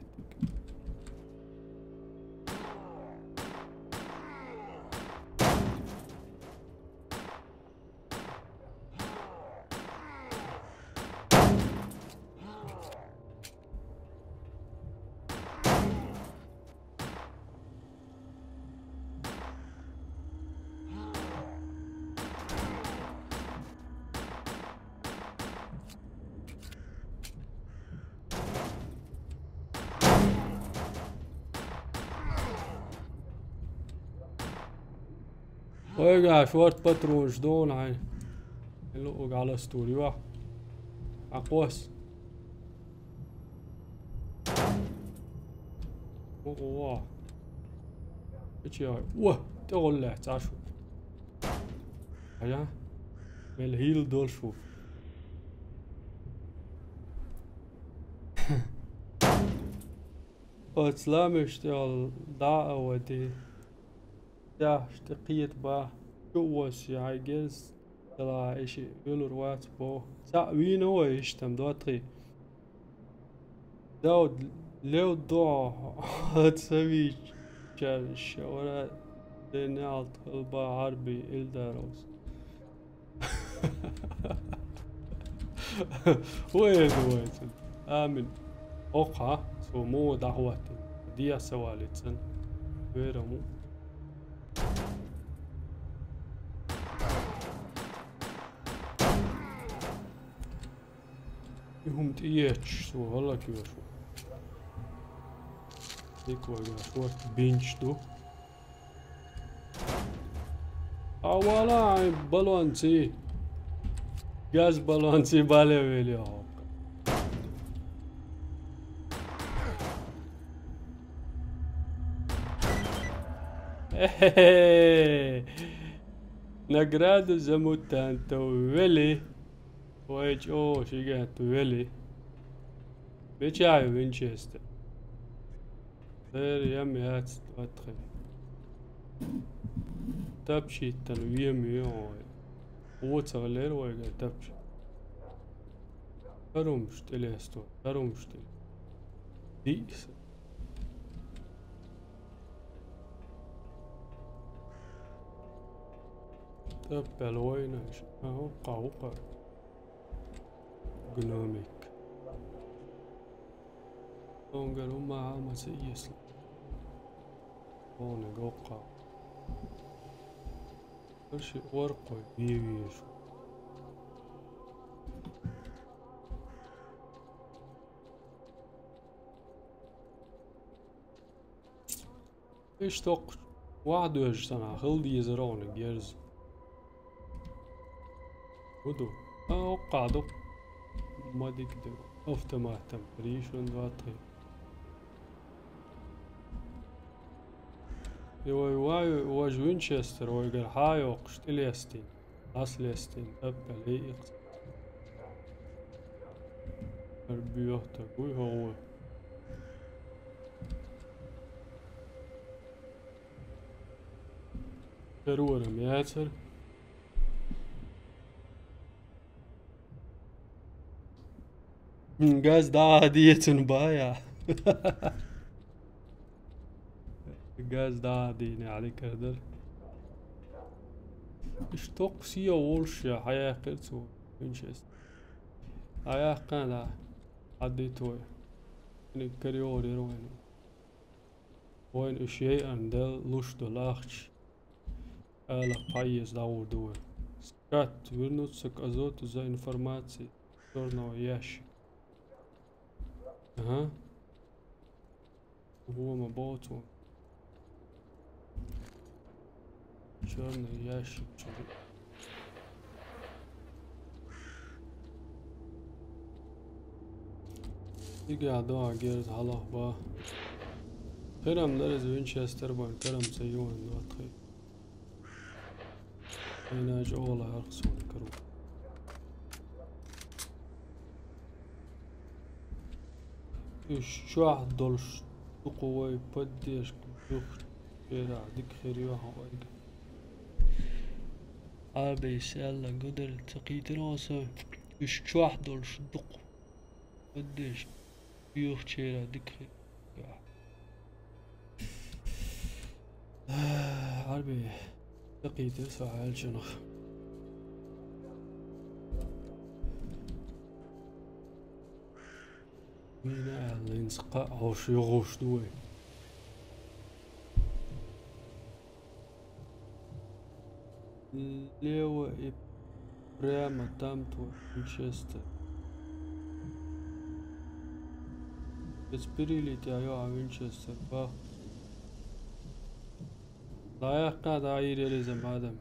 Ойга, шорт патронаш дона хьайн. Луъуг Ӏаластур ю. Ӏакхосса. О, о. Ичи ой. О, тӀе гӀоллаьцна Ӏаш ву. Ая? Мел хӀилла долуш ву. Оцу ламеш тӀехула дӀа а вади. Тяхьаш тӀе кхета бан, чу а воссий хьайн герз, дала и шиъ велур вац боху. Цхьаъ вийна вай иштта-м доттагӀий. Дауд, лев догӀу хьо ца вийча, ша вара де неӀалт хилба Ӏарби Илдаровс. Вай ду вайцун. Амин. Окха, со муха дӀахӀоттина. Диа са валицан. Вера му. И хӀума тӀеетташ, со хӀаллакьвеш ву. Дика вайгахь шорта бинчу ду. Авала ай баллонций. Газ баллонций балевели хьокка. Эхе. Награда за мутантов вели. Вай чӀогӀа шигатта вели. Мича ю Винчестер? Дера ям яц тӀотхи. Тапчиттан вем ю вай. ОцагӀа лер вайга тапчи. Харумаш тӀелесто, харумаш тӀе. Диъса. Таппел война. А, оккха, оккха. Гномик. Онгар ума амаца иесла. Оне гокка. Иши оркой виевиеш. Иш токх вахдуеш сана, хил дезар оне герз. Буду. А, оккха ду. Мадик ду. Автоматом. Ришон два три. И вай, вай, вай Винчестер, вай гар хьа йоккхуш, тӀе лестийна. Ас лестийна, таппа лейикс. Ар буьйху таг вуй хьо вай. Карора ма яцара. Газ дӀа а децун бая. Газ дӀа а дийна, Ӏали кардар. Иш токх сия волуш я, хьаяьккхира цо, Винчестер. Хьаяьккхина, да. Хьаддитвой. Ник кариора яра вайна. Вайн уьш яйъан дел луш долу ахча. Ала пайез дагӀур ду вай. Скат, вернуться к Азоту за информацией. Чёрного ящика. Ага. Гума боцу. Чёрный ящик. Ига доа герз хьалах ба. Хирам дара из Винчестер бан, карам ца юан доа тхай. Айна чӀогӀа лаьрхӀа суна каро. Уьш чохь долуш дукха вай поддержка буьйхучерахь дика хир ю хьан ойга. Ӏарбий саьлла гудар ца кхийтира оса. Уьш чохь долуш дукха поддержка буьйхучерахь дика хир ю. Ӏарбий, дакхийта со хьаьлчанах. Мина аьлла, хӀинца кхаъ хьовш йогӀуш ду вай. Лево и прямо там твой Винчестер. Без перелить я, ё, а Винчестер, бах. Лаяккха да ирелезем адам.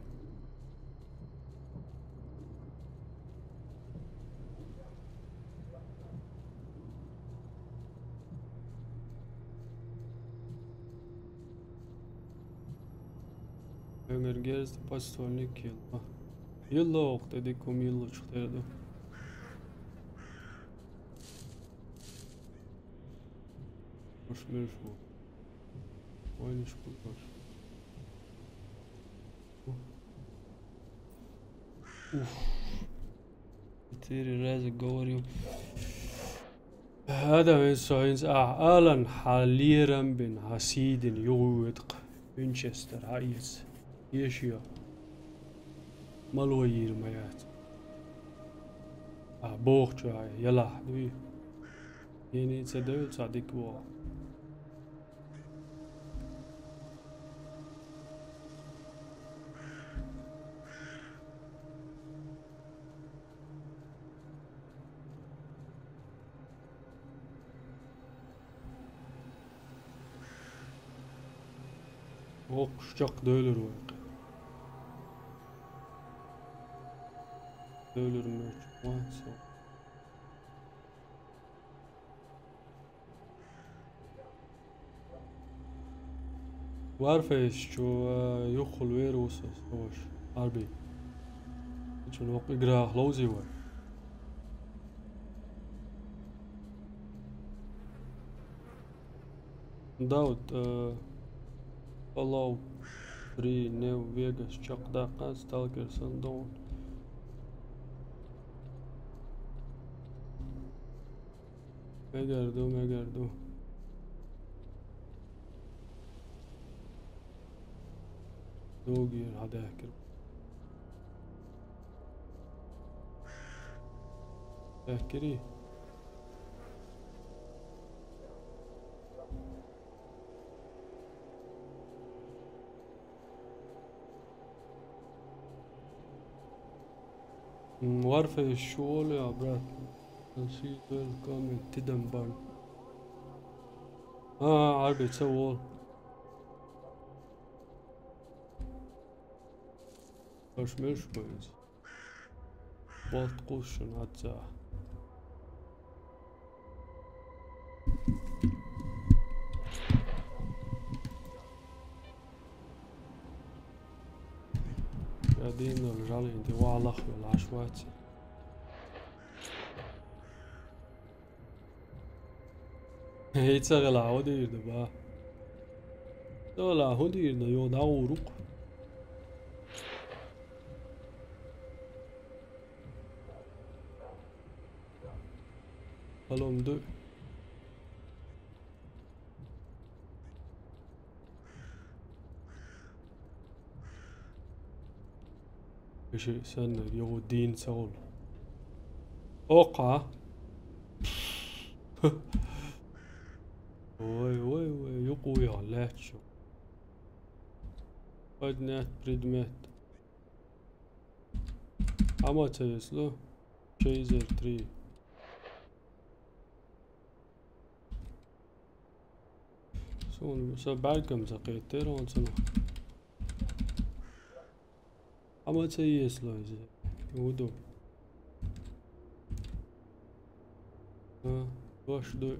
Венгер герз подствольник йилла. Йилла вокху тӀе дика хӀума йиллачух тера ду. Уьш муьлш бу? Вайнаш бу уьш. Уф. Четыре раза говорю. Адам, со хӀинца ахь алан, хьан лерам бина, хьан сийдина юхавоьду-кх Винчестер, хьан эца. Эшайо. Мало йийр ма яц. Ахь бохучу хьан ялахь дуй? Хьенан ца девлла цхьа дика вогӀу. Воккхуш чекхдевлира вай. Девлира муьлхха ван со. Warface чу, а, юххул вер ву со, со ваша. Арби. Чу нокъ играх ловзи вай. Дауд, а, Fallout три New Vegas чекхдаккха, Stalker Sundown. Мегар ду, мегар ду. Дугир хьадаьхкира. Эккери. М, Warface шу олу, брат? Welcome to them, барт. А, Ӏарбий ца волу. Аш меш вайнца. Болт кхуссуш аццӀа. Я дийнал жалин тӀе валах вала Ӏаш вац. Хей, ца гӀела, хӀун дийр ду, ба? Ца гӀела, хӀун дийр ду, йо, дӀагӀур ву-кх. Хьалом ду. Иши санна йогӀу дийна ца волу. Окха. Ой, ой, ой, юкъу я лаьтташ. Поднять предмет. Амма ца езло. Шейзер три. Суна, сан бӀаьргам ца кхетара онцунах. Амма ца езло иза. Уду. А, дош ду.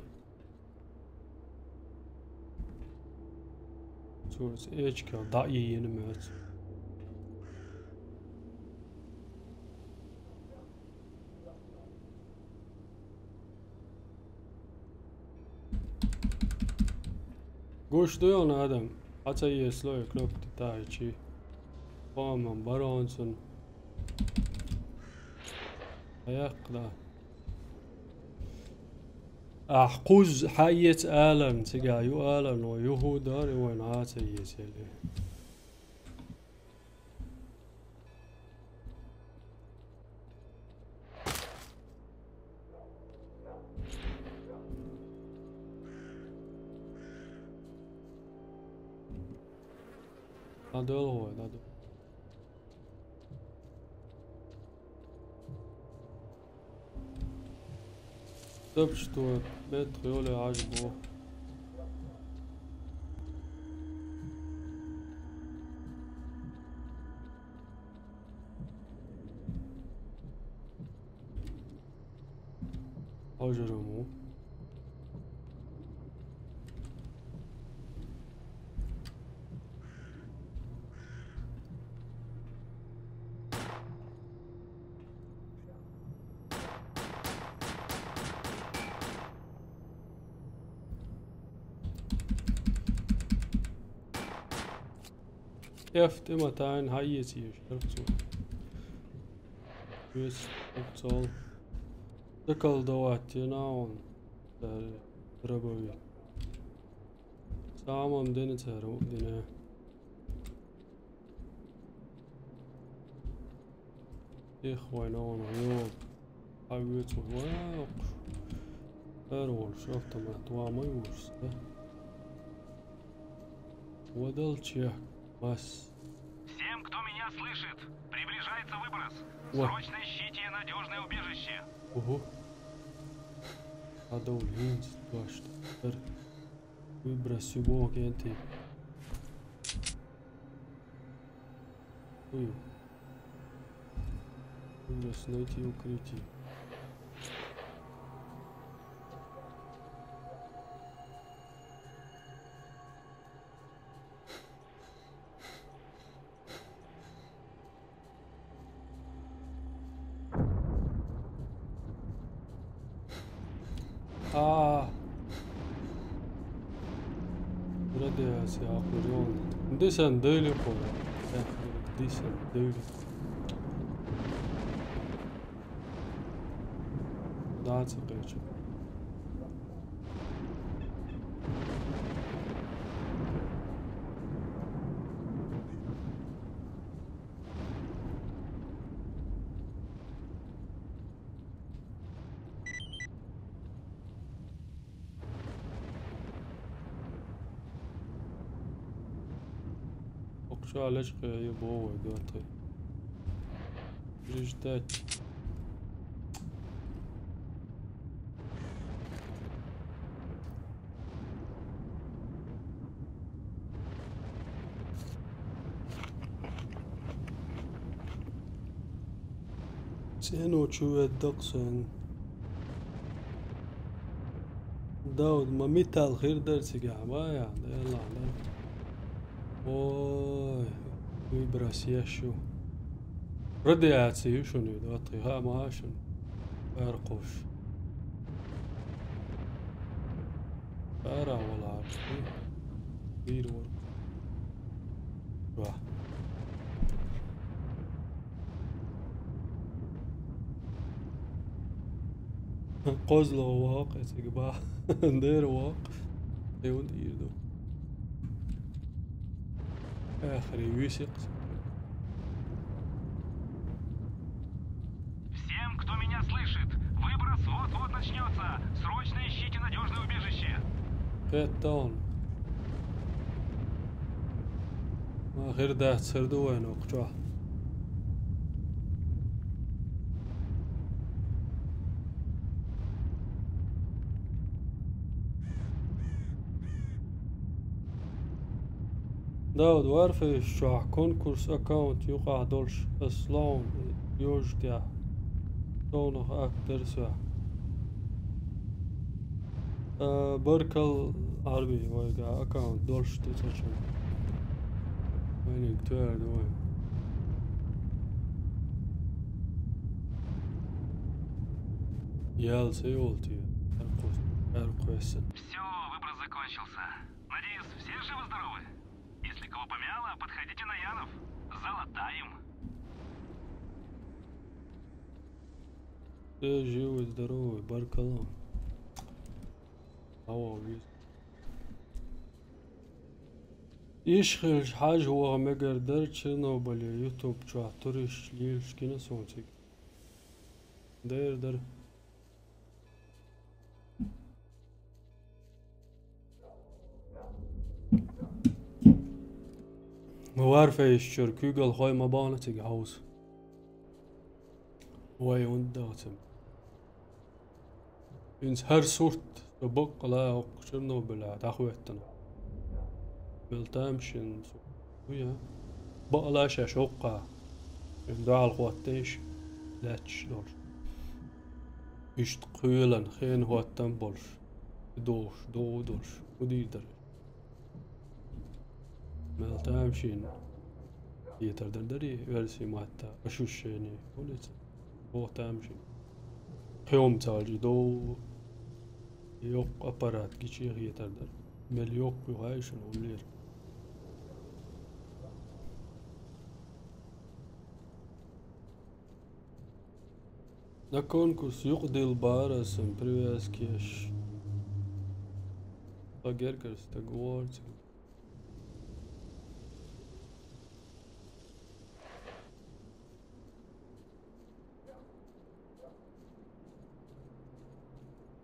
Цуьнца эчкел дӀа а йийна моьцу. Гуш ду йона адам? Хьан ца езло и кнопка тӀе тӀаьхьачи? По-моему, баронцун. Хьекх, да. Ахь кхузза хьан эца аларна, цигахь ю аларна, вай юху дара, и вайна хьан ца езелли. Надолго, надо. Стоп, что? Бет, хьоьле Ӏаш бо. Хьожур ву. Эф тӀе ма тайна, хьан эца езаш дара цо? Вес, цол. Заколдовать йина он. Цара дробовик. Самом дина цара у дина. Эх, вайна вон, йо. Хьан вецо вай, вай, оккхуш. Эр волуш автомат ван ма юуш, да? Вадал чех, мас. Всем, кто меня слышит, приближается выброс. Во. Срочно ищите надежное убежище. Угу. Хьадовла хӀинца дош дар. Выброс любого кенти. Уй. Выброс, найти укрытие. А. Радиация ахур ён. Дисан дойли кора. Дисан дойли. Да, ца кхечу. Шу лечкъе ю бо вай, да, тхи. Жиждать. Цӏено чу веддакъ сен. Дауд, ма митал хир дер цигахь, ма яхь, Делла, Делла. Ой, выброс еш ю. Радиация ю шуна, да, тхи хаа ма шуна. Аркхуш. Ара вала. Вир вор. Ва. Козло вакъ, эциг ба. Дер вакъ. Эвн ирду. Эхри висик. Всем, кто меня слышит, выброс вот-вот начнется. Срочно ищите надежное убежище. Петтон. Ахир дахцар ду вайн окчо. Дауд, Warface чохь конкурс аккаунт юкъахь долуш ас лоун йожа тӀехь. Совнах акт дара соьх. А, баркал, Арби, вайга аккаунт долуш тӀе ца чу. Вайниг твердо вай. Ял ца йолу те, аркхуьйсу, аркхуьйсу. Всё, выброс закончился. Надеюсь, все живы-здоровы? Если кого помяло, подходите на Янов. Залатаем. Все живы, здоровы, баркалла. Ао, виз. Иш хилча хьажа ваха мегар дара Чернобыле YouTube чохь туристаш лелаш гина суна цига. Дера дара. Ма Warface чуьра куьйгалхой ма бахана цига хьовса. Вай, хӀунда даха ца. ХӀинца хӀара сурт со баккъала хӀокху Чернобылехь дӀахӀоьттина. Мел тамашийна со ву я. Бакъала шаьш хӀокху. Шен дуьхьал хӀоттийша лаьтташ долуш. Иштта кхоьлан хенан хӀоттам болуш, дохуш, догӀу долуш, хӀун дийр дара? Мел тамашийна хетар дар дарий, оьрсийн матта, ощущение, хӀун ду иза? Боху тамашийна. Кхин хӀума ца хилча, догӀу, йоккха аппарат гича хетар дара. Мел йоккха ю хаьий шуна, хӀун лера? На конкурс юкъадилла бара сан привязка еш. Ткъа гергара стаг вара цига.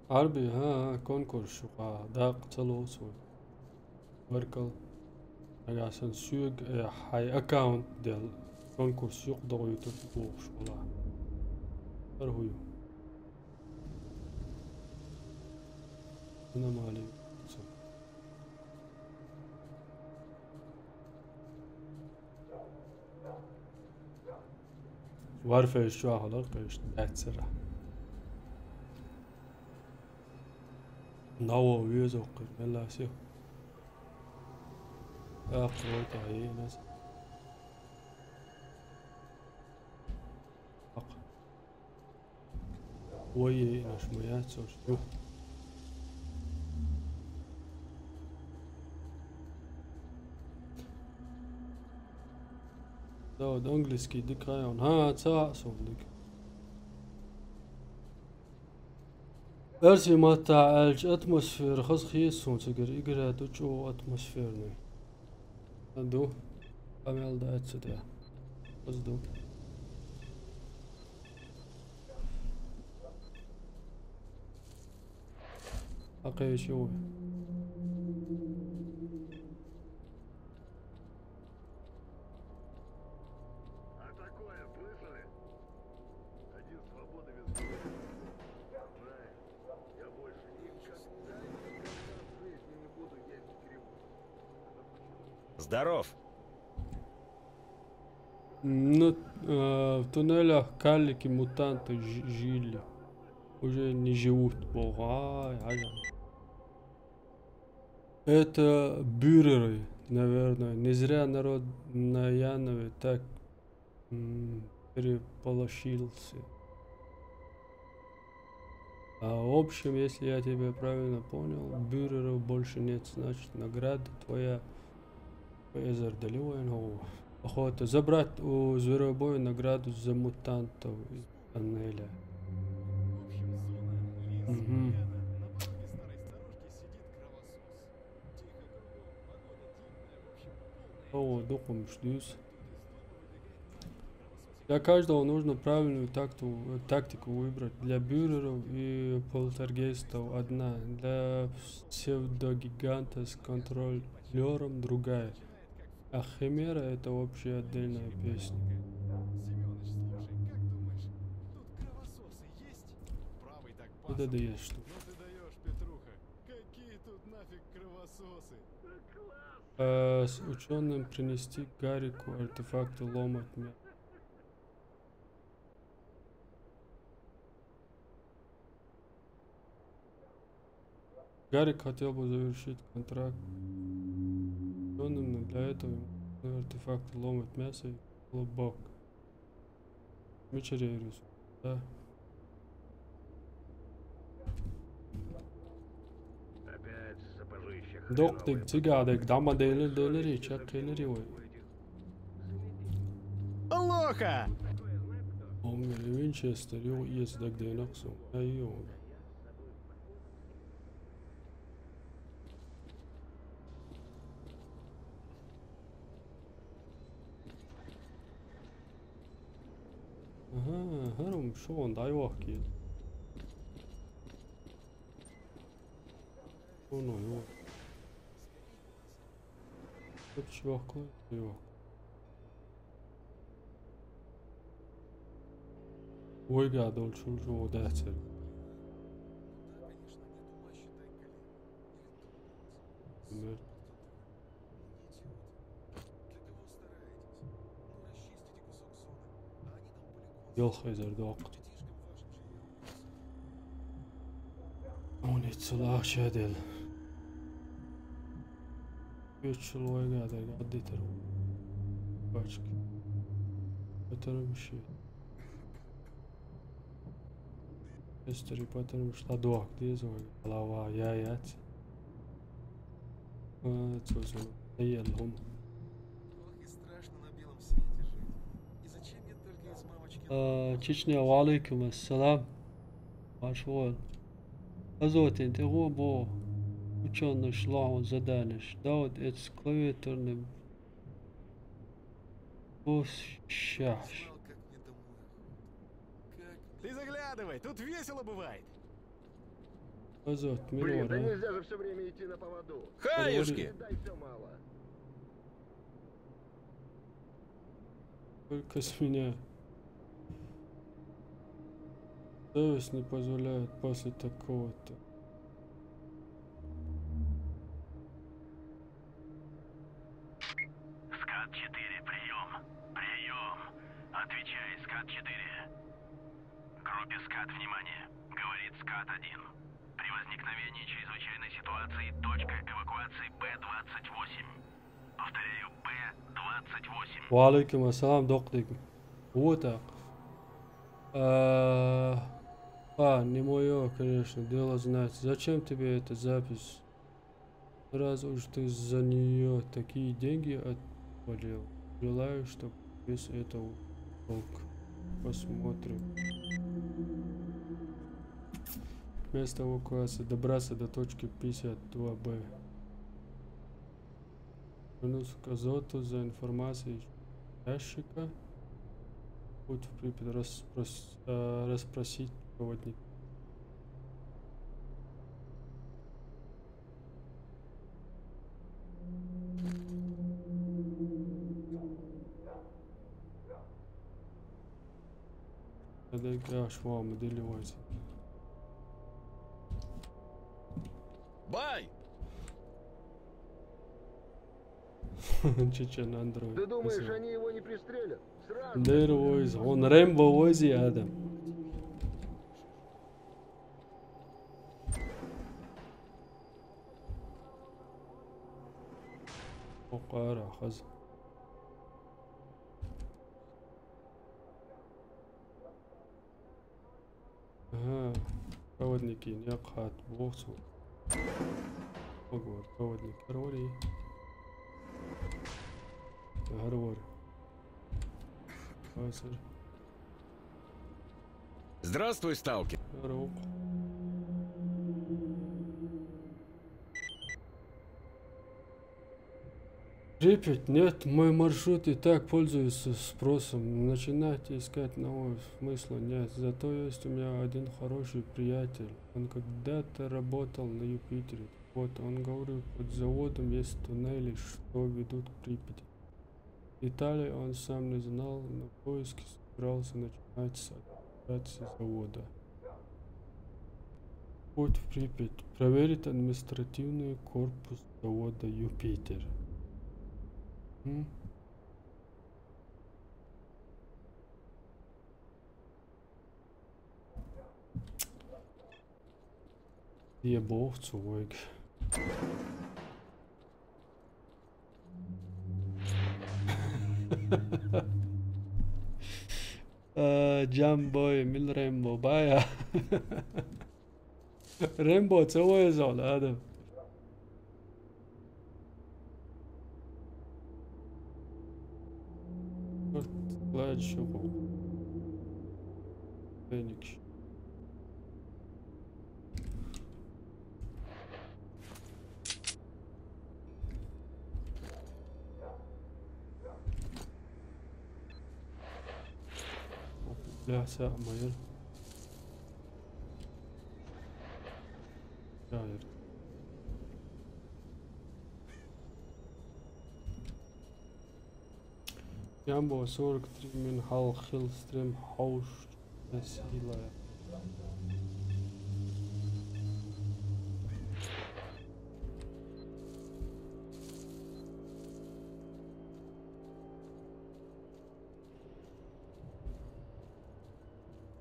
Арби, хӀан, хӀан, конкурс ю-кха, даккха ца лоцу вай. Баркал. Нагахь санна соьга, э, хьайн аккаунт делла, конкурс юкъадохуьйтур ду бохуш вала. ХӀара хӀун ю? Аномали. Warface чохь хилар кхечу даьццара. Наво веза оккхуьйту, мелла сиха. Аккха вайтахь йиъна аса. Аккха. Вай, йиънаш ма яц уьш. Ю. Да, вот английский дика хьайна. ХӀан, ца хаьа суна дика. Оьрсийн маттахь аьлча, атмосфера хаза хета суна цигара, игра ду чӀогӀа атмосферный. Ду. Къамел дац цу тӀехь. Хаза ду. Хьакхечу вай. Здоров. Ну, э, в туннелях карлики-мутанты ж- жили. Уже не живут. Ой, ай, ай. Это бюреры, наверное. Не зря народ на Янове так м, переполошился. А в общем, если я тебя правильно понял, бюреров больше нет, значит, награда твоя Эзер Делиуэн. Охота забрать у Зверобоя награду за мутантов из тоннеля. Мгм. О, докумыш дюз. Для каждого нужно правильную такту- тактику выбрать. Для бюреров и полтергейстов одна, для псевдогиганта с контролером другая. А химера — это вообще отдельная песня. Семёныч, слушай, как думаешь, тут кровососы есть? Правый так Вот это пасом. Есть что. Ну ты даешь, Петруха. Какие тут нафиг кровососы? Э, с ученым принести Гарику артефакты ломать мя- Гарик хотел бы завершить контракт с учёным, но для этого ему нужны артефакты ломать мясо и лобок. Мичерерус. Да. Опять сапожище Доктор хреновое. Тигадек, дама дейлер дейлер и чак дейлер и ой. Лоха! Он Винчестер, ё, есть так дейнаксу. Ай, ё. Ага, харам, шо он дай вахки. Оно, ё. Тут чувак, ё. Ой, гадал, чё, чё, да, цель. Например. Ёлхайзар док. Он ицелах шадел. Ючл ойгадер гаддитер. Пачк. Потому что. Эстери потому что док дизой. Лава я яц. А, цузу. Эй, лом. Ох, и страшно на белом свете жить. И зачем я только из мамочки... Э, Чечня, ва алейкум ассалам. Вашвол. Азотин, ты го бо. Учёный шлаун заданиш. Да вот это с клавиатурным. Бос щаш. Знал, как мне домой охота. Как мне... Ты заглядывай, тут весело бывает. Азот, Блин, да мирора. Нельзя же все время идти на поводу. Хаюшки! Дай все мало. Только с меня. Совесть не позволяет после такого-то. Скат четыре, прием. Прием. Отвечай, Скат четыре. Группе Скат, внимание. Говорит Скат один. При возникновении чрезвычайной ситуации точка эвакуации Б двадцать восемь. Повторяю, Б двадцать восемь. Ва алейкум ассалам, доктор. Вот так. А, а, не мое, конечно, дело знать. Зачем тебе эта запись? Раз уж ты за нее такие деньги отвалил, желаю, чтобы весь это ушёл. Посмотрим. Место эвакуации. Добраться до точки пятьдесят два Б. Минус к Азоту за информацией ящика. Путь в Припять. Рас-, прос-, э, расспросить проводник. Adega švā modeļi vajadzīgi. Бай! Чечен андроид. Ты думаешь, они его не пристрелят? Сразу. Дэр войз, он Рэмбо войзи, Адам. Окъара хаз. Ага, проводники, не хат, бохсу. Ого, проводник, проводи. Гарвар. Хазар. Здравствуй, сталкер. Гарвар. Припять, нет, мой маршрут и так пользуется спросом. Начинайте искать нового смысла нет. Зато есть у меня один хороший приятель. Он когда-то работал на Юпитере. Вот, он говорил, под заводом есть туннели, что ведут к Припяти. Деталей он сам не знал, но поиски собирался начинать с администрации завода. Путь в Припять. Проверить административный корпус завода Юпитер. М? Ие бохцу вайг. Э, Джамбой, мил Рэмбо, бая. Рэмбо, целое зал, Адам. Ладно, шо. Феникс. Бля, сэ амайыр. Жайыр. Ямбо сорок три мин хал хил стрим хауш силая.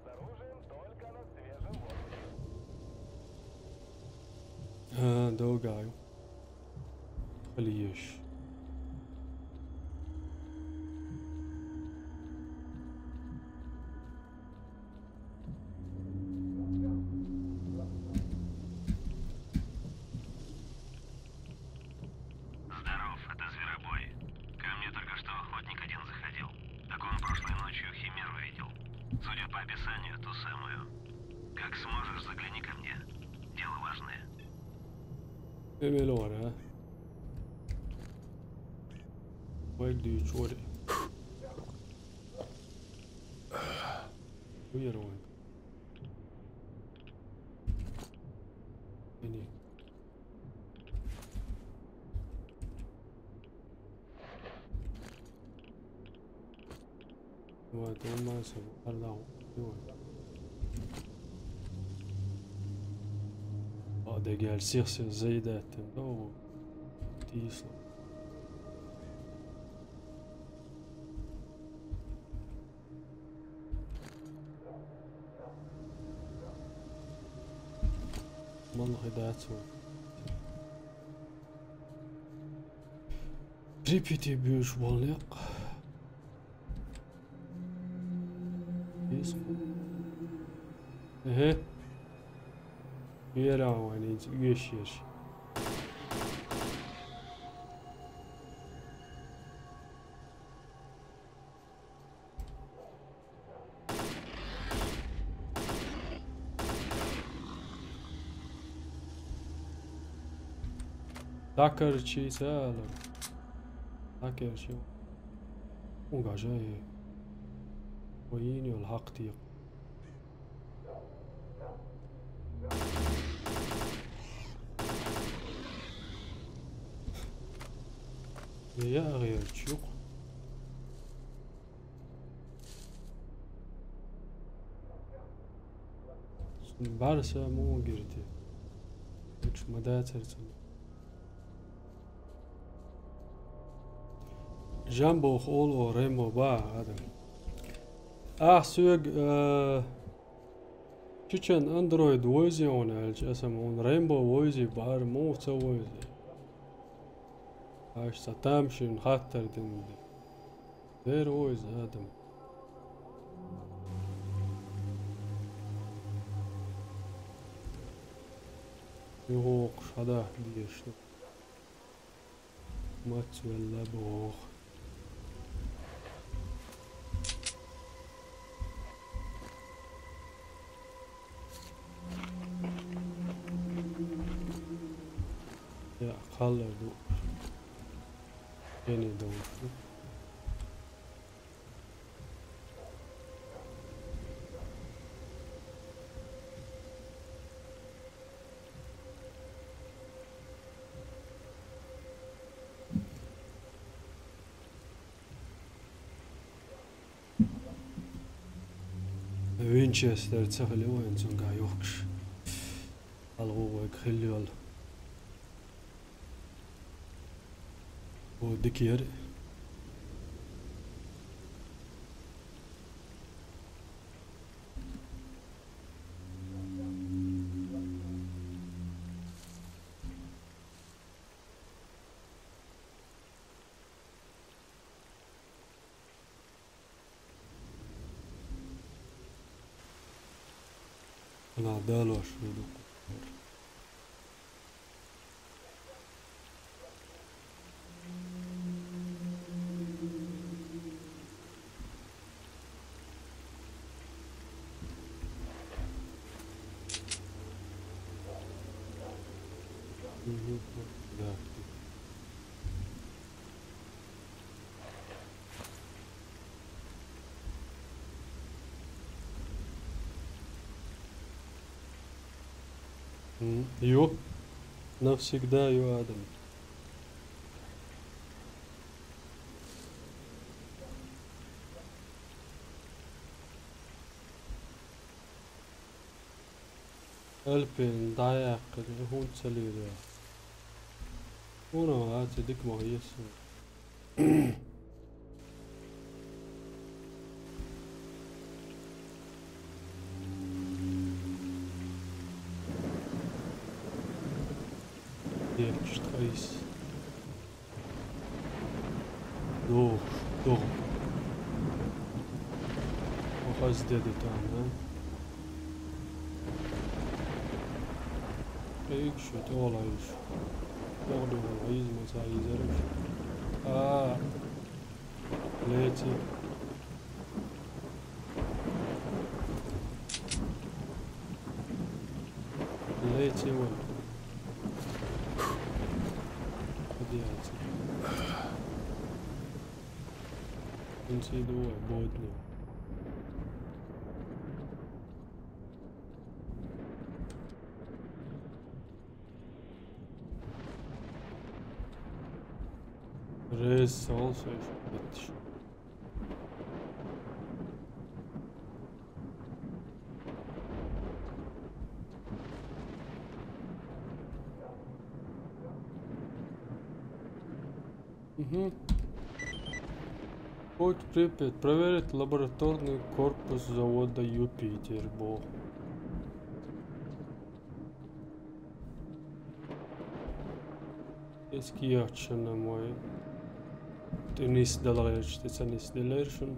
С оружием только на свежем воздухе. Э, долгаю. Хлещ. Здоров, это Зверобой. Ко мне только что охотник один заходил. Так он прошлой ночью химеру видел. Судя по описанию, ту самую. Как сможешь, загляни ко мне. Дело важное. Эмелора. Вайг дючори. Уяр вайг. Эни. Давай, давай, давай. А, да, гел сих сих заедать, да, о, тисло. Ман хайдацу. Припяти бюш болняк. Эһэ. Үер аавайнинс үеш еш. Такар чи сэлэр. Такар чи. Угажа е. Ойин ёл хак тиек. Я, я, чук. Барса муу гирди. Үч мадацар цун. Жамбо олу Рембо ба, адам. Ахь соьга, э, Чечен Андроид войзи хьуна аьлча, аса ма хьуна Рембо войзи бахьара, муха ца войзи. Аша ца тамашийна хаттар дина де. Дера войзи, адам. Юхокхуш хьадахьа дезаш ду. Мацвелла боху. Я, кхаллар ду. Эни ду. Винчестер ца хили вайн цуьнга юхкуш. Алгу вайга хилла йолу. О, дика яра. Ана далош ву ду. Мгм. Да. М, юп. Навсегда ю адам. Альпин дӀаяккхина, хӀунда ца лелайо? Хьуна вац, дика ма хьесу. Дехаш ткъайс. Дух, дух. Вахаз деди там, да? Эй, что ты лаешь? Ох, дух, а из маса, из арыш. А, лети. Лети вон. Иди отсюда. Он сюда, вот, не. Рез, сол, всё ещё. Мгм. Путь в Припять. Проверить лабораторный корпус завода Юпитер, бо. Эски яхчана мой. Ты нис далгъерч, ты ца нис делершун.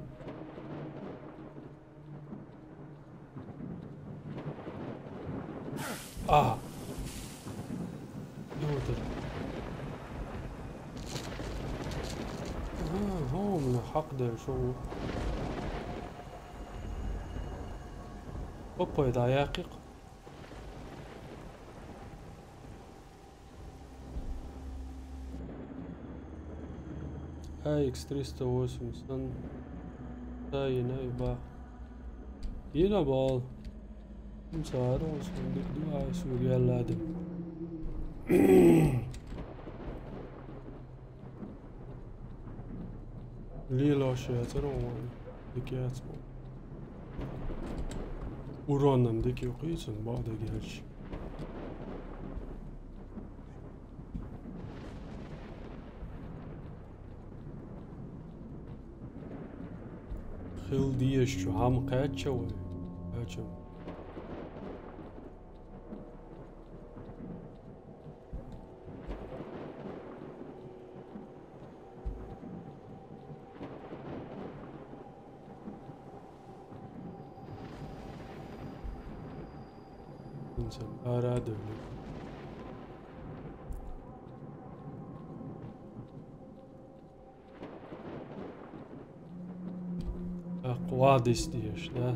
А. Юта. А, хо, мина хакъ дер шо. Опа, да, якъик. Х Х триста восемьдесят. Та йина и ба. Йина бал. М, цара он сон дик ду, ай, су гелла дим. Лила шея цара он. Дик яц бо. Уронам дик юкъицун, ба да гелч. Хила дезаш чу хӀама кхаьчча вай? Кхаьчам. Инсан ара дойла. Так, ладис деш, да?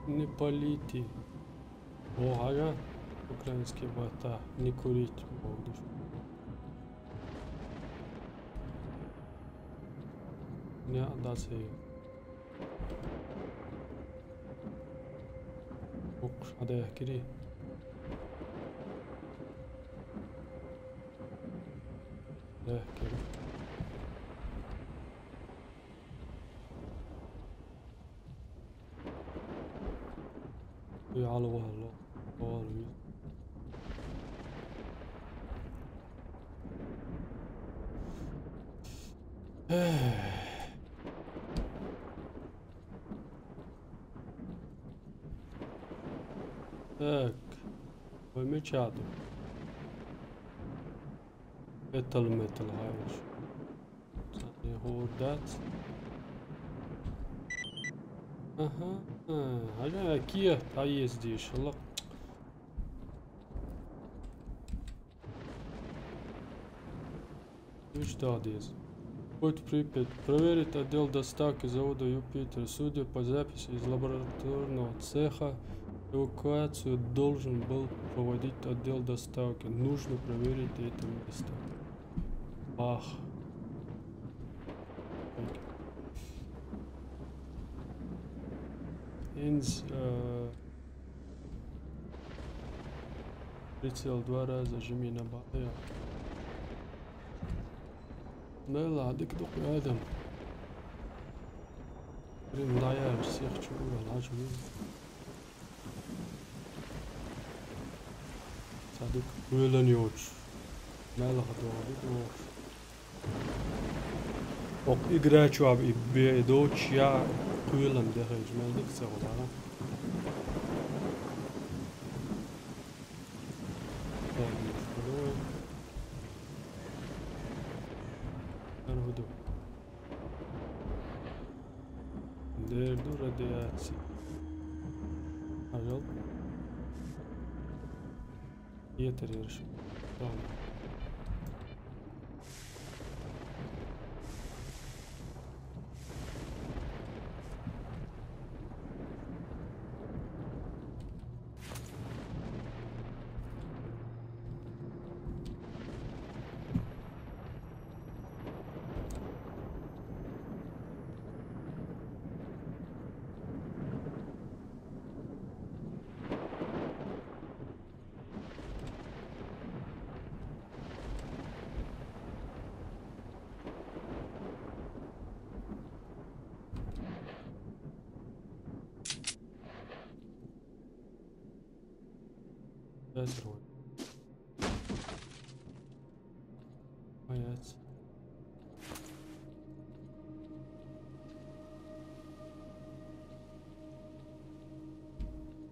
Не полите. О, ага. Украинский бата. Не курить. Богдуш. Не, да, се. Укх, хада кири. Да, кири. Уй, алла, алла. Алла. Так. Ой, мечаду. Метал, метал, хайш. Сани хордат. Аха. А, ага, кия, та ездишь, лак. Ишта деза. Хоть Припять. Проверить отдел доставки завода Юпитер. Судя по записи из лабораторного цеха, эвакуацию должен был проводить отдел доставки. Нужно проверить это место. Ах. Инз, э, Прицел два раза жми на баля. Нела, дик дук рядом. Блин, да я всех чего, лачу. Садик, уйлен йоч. Нела, хадо, дик дук. Ок игра чуаб и бе доч я куйлан де хэнч мел дик сагулара. Ладно, давай. Аргуду. Дерду радиация. Ажал. Етер ерш. Давай. That's the one. Боец.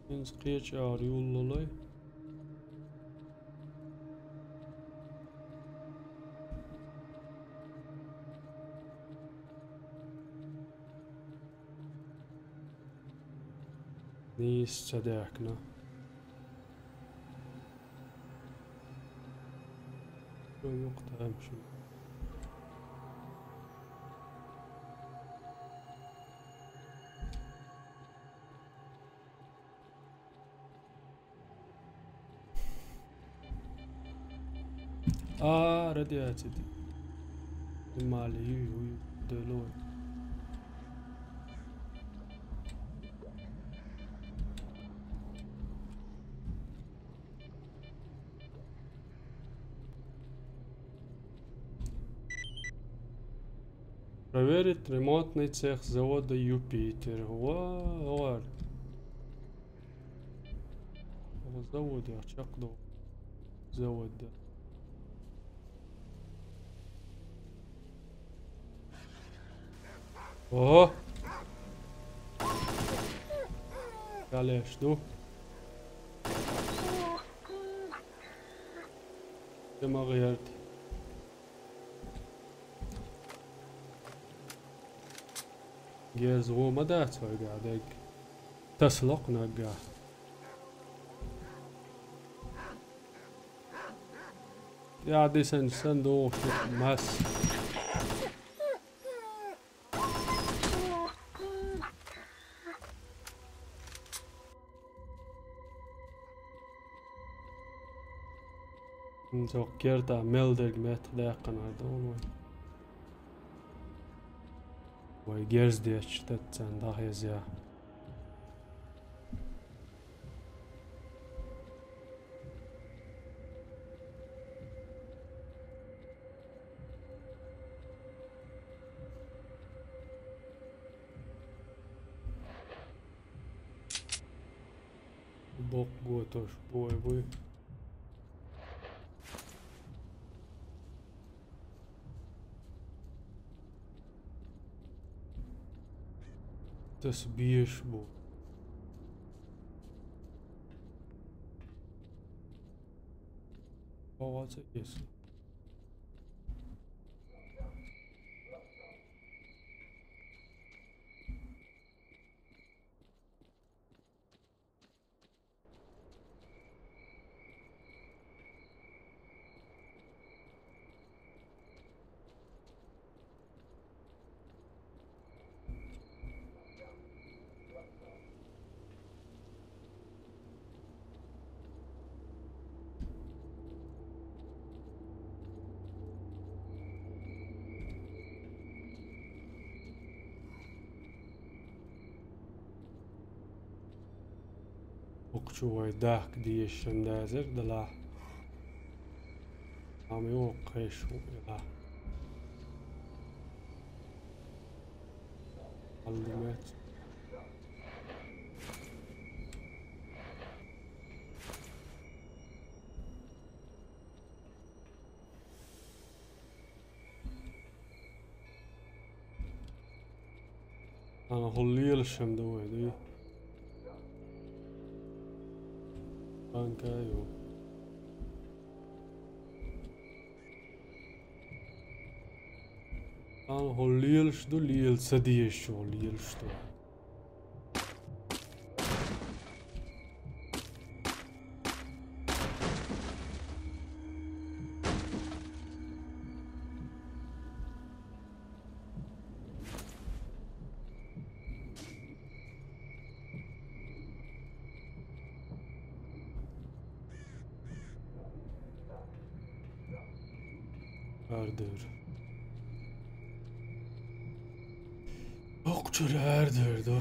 Ин скетч ар юллалай. Нийс цадяхна. Ой, ёхтаем шо. А, радиацияди. Имали, ю, ю, ю, дело. Проверить ремонтный цех завода Юпитер. Ва, ва. Завод я, чакдо. Завод я. О! Калеш ду. Де ма гӀерт. Герз гӀо ма дац вайгахь дерг. Таса локху наггахь. Я дисен сан доху мас. Цо керта мел дерг меттах даьккхина ду вай. Вай герз детташ даццан дӀахеза. Боккъо тосуш бой буй. Таса беш бу. Вац эс. Укх чу вай дахка дезаш шен дазар далахь. Амма йо кхеш ву ила. Аллумет. Ана хӀуллийлаш хӀума ду вай, дуй? Банка ю. Ана хӀуллийлаш ду, лела ца дезаш хӀуллийлаш ду. Ардер. Окчур ардер ду.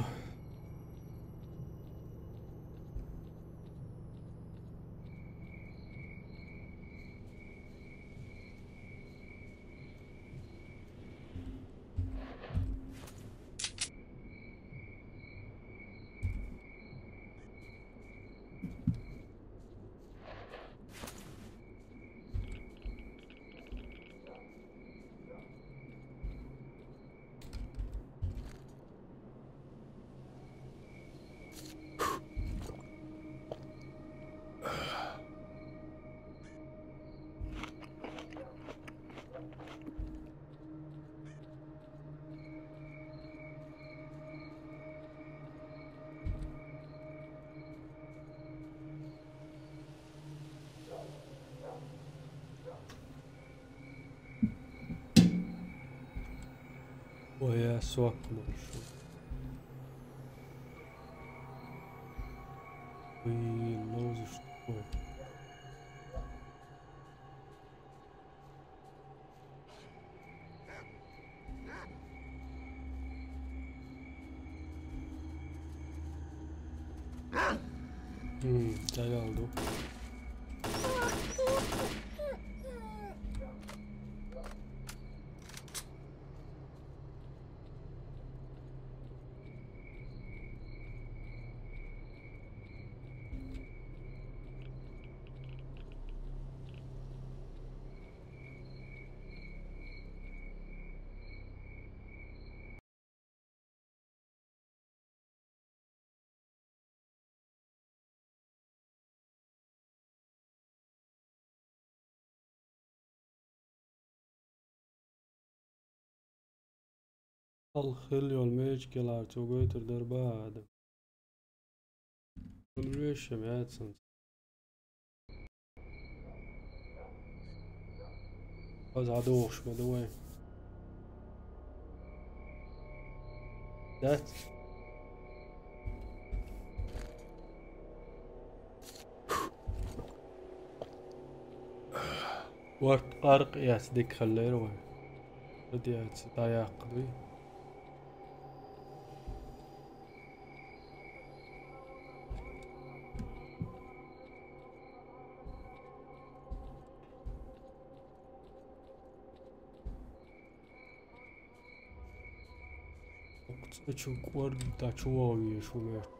Ой, я сок нашёл. Ой, лозы, что ли? М, царь алды. Хьалха хилла йолу мечигал цо гойтур дара баха адам. Хьуна вешан яцанца. Хаза дохуш ма ду вай. Дац. Варт къаркъа яц дика хиллера вай. Ад яц, дӀаяккха дуй. Оцу чу кӀорга чу вогӀу везаш ву моьтту.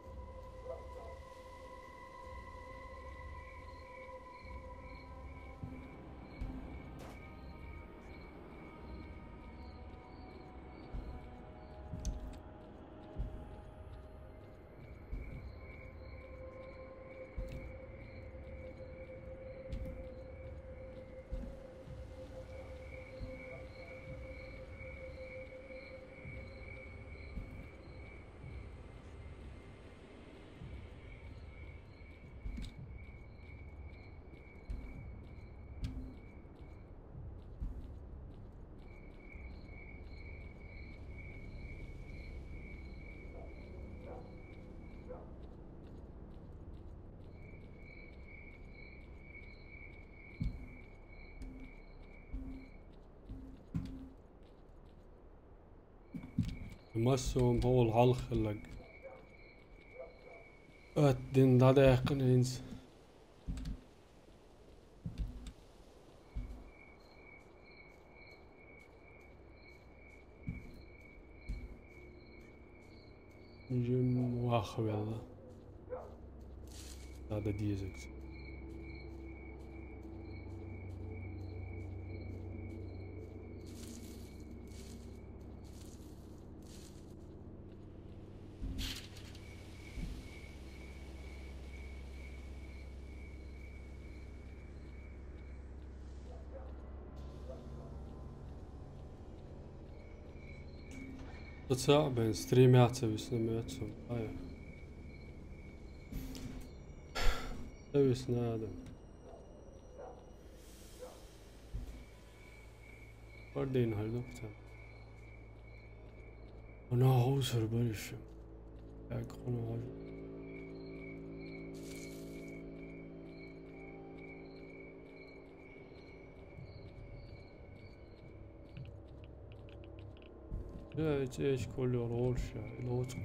Массо а хьолахь хьалха хилларг. Ат дина дӀадаьккхина хӀинца. Жим вахвелла. Надо дезакс. Ца бен стримяться весна мецу. Ай. Ца весна да. Пардин хальдокца. Она хаусар бариш. Так, она хальдокца. Я эти эшколи оролша, и лоцку.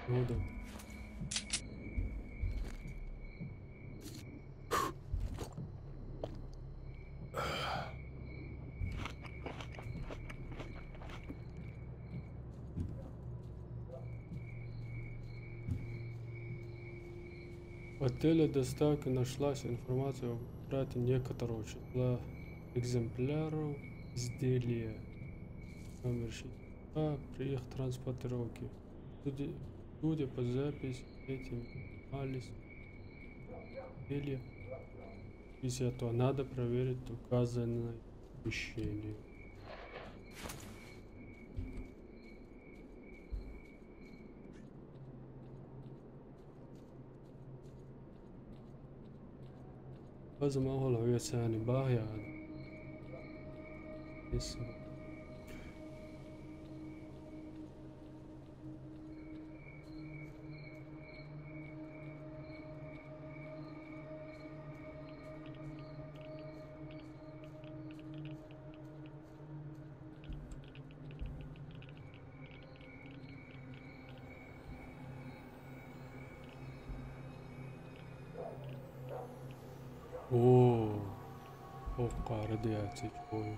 Ну да. В отделе доставки нашлась информация об утрате некоторого числа экземпляров изделия номер шестьдесят два при их транспортировке. Судя, судя по записи, эти мали изделия. Если это надо проверить указанное помещение. Хаза ма хьала вецани бахьа яа. Исса. О, хӀокхара де яцича хӀума.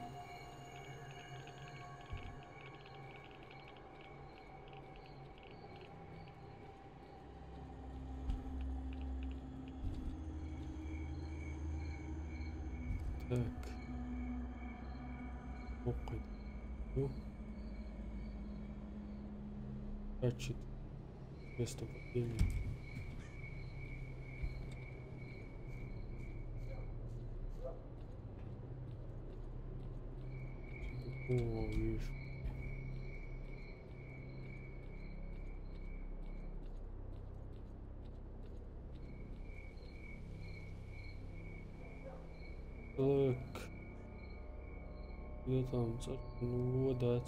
Так. ХӀокху. Ну. Значит, место падения. О, видишь. Так. Где там царь? Ну, вот, да.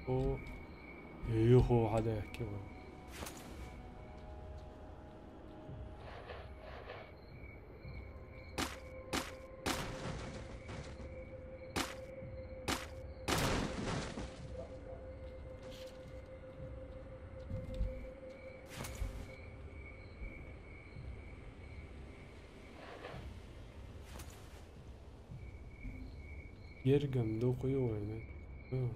О, юху, хада яхи ва. Ергам докъуй вайна. Хм.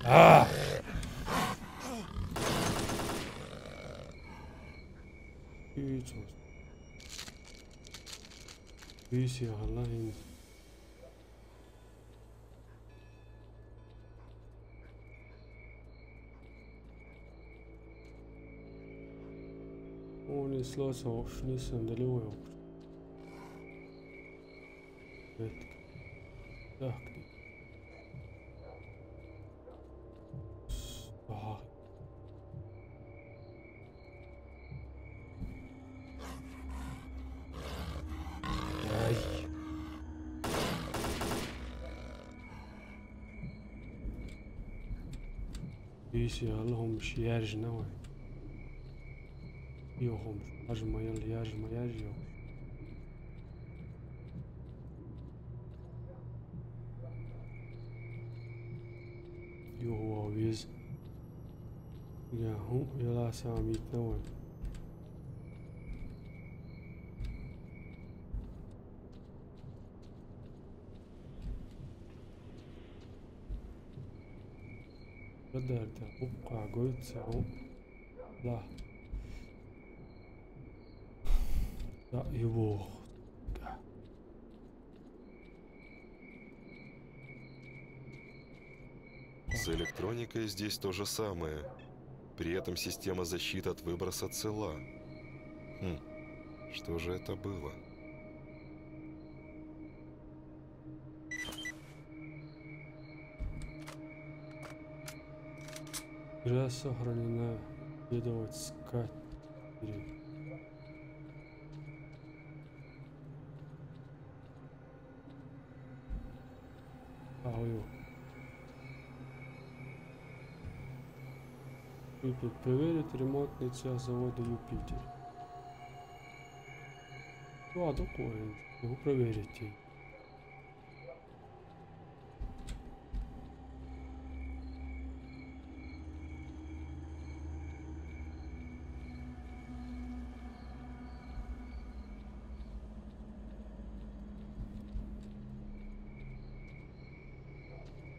А! Үй цус. Үй сигалла ин. О, не сло сош, не сандали ой. Так. Ага. Ай. Үй сигалла хомуш яр жина вай. Йо, хомуш. Ажма ял, яр жма яр жо. Йо, виз. Я, ху, яла сам итна вай. Гадарда, укка, гойца, у. Да. Да, его. Да. С электроникой здесь то же самое. При этом система защиты от выброса цела. Хм, что же это было? Игра сохранена. Следовать скат. Ага, ё. Юпитер. Проверить ремонтный цех завода Юпитер. Ладно, кое его проверить.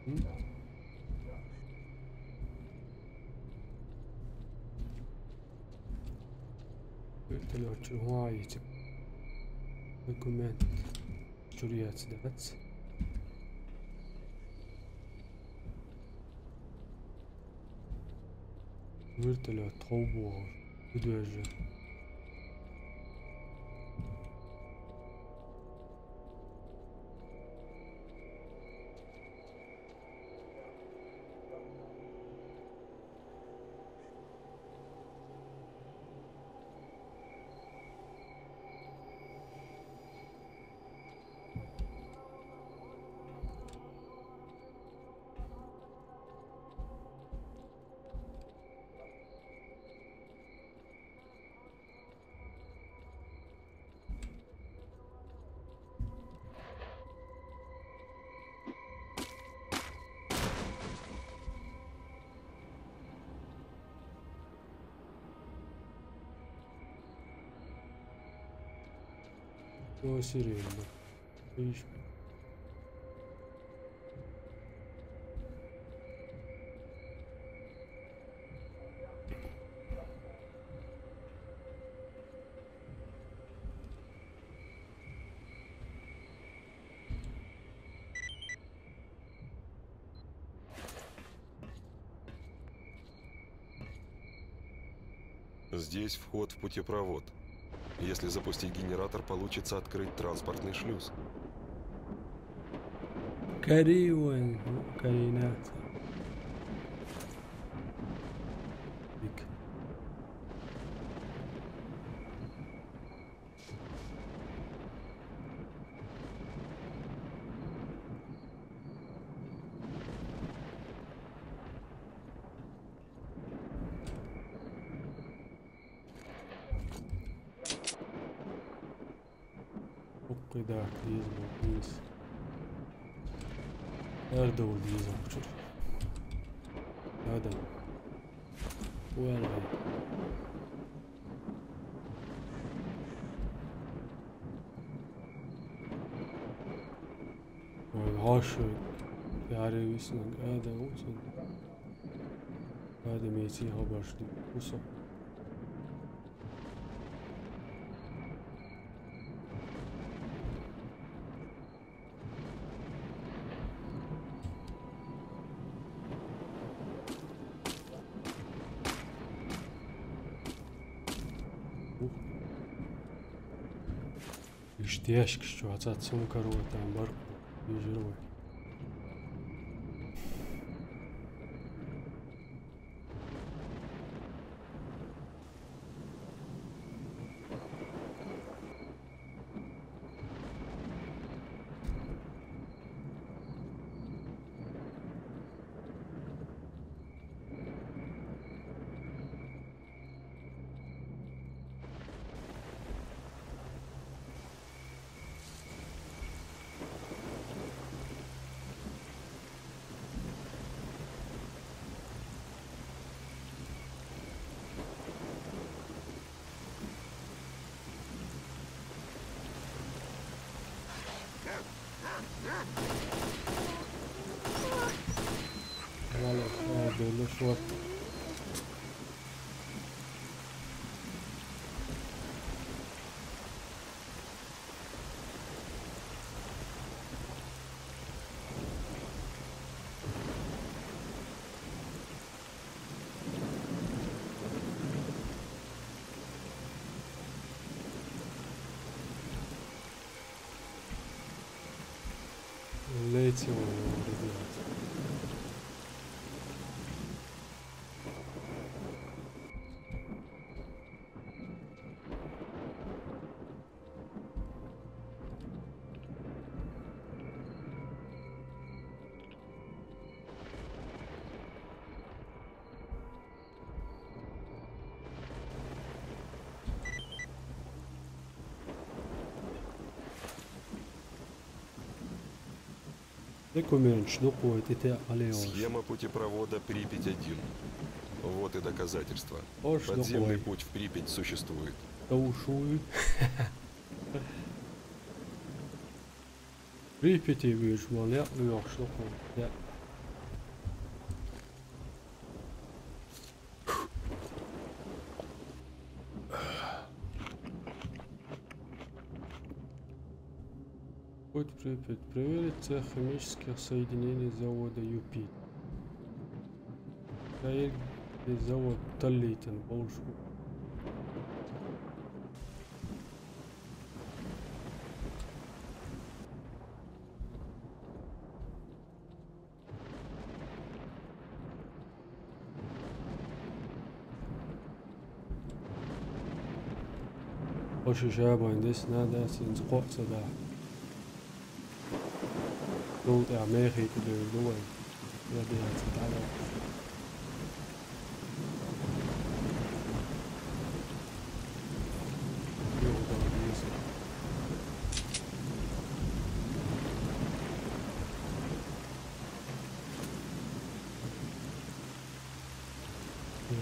М? Вертолёт чура хӀун Ӏа йийцар? Документ. Чура яц дац. Вертолёт тхов бохур. Удержи. Чего серьёзно? Видишь? Здесь вход в путепровод. Если запустить генератор, получится открыть транспортный шлюз. Корея, Корея. Бик. Уккхи дакъа деза боху деза. Ара довла деза бохучура. Адам. Валай. Вай, хьаша. Яре висна, Адам ву сан. Адам эций хабарш ду. Ву со. Ух. Иштта яьшкаш чу хьацад сумка ротан барх. Вижир вай. Валай, валай, белла шорт. Летим, ребят. Документаш дукха вай тӀе теӀа хьалайолуш. Схема путепровода Припять один. Вот и доказательство. Подземный путь в Припять существует. Товшуй. Припяти вуьйш ван яа лоьхуш дукха. Я. Хоть припять. Проверить цех химических соединений завода Юпит. Цаьрга завод таллийтина болуш бу. Хо шу шабайн десна дац, хӀинца кхоъ ца дахь. Дул тӀехь мехий тӀе девр ду вай. Я де яц дӀа.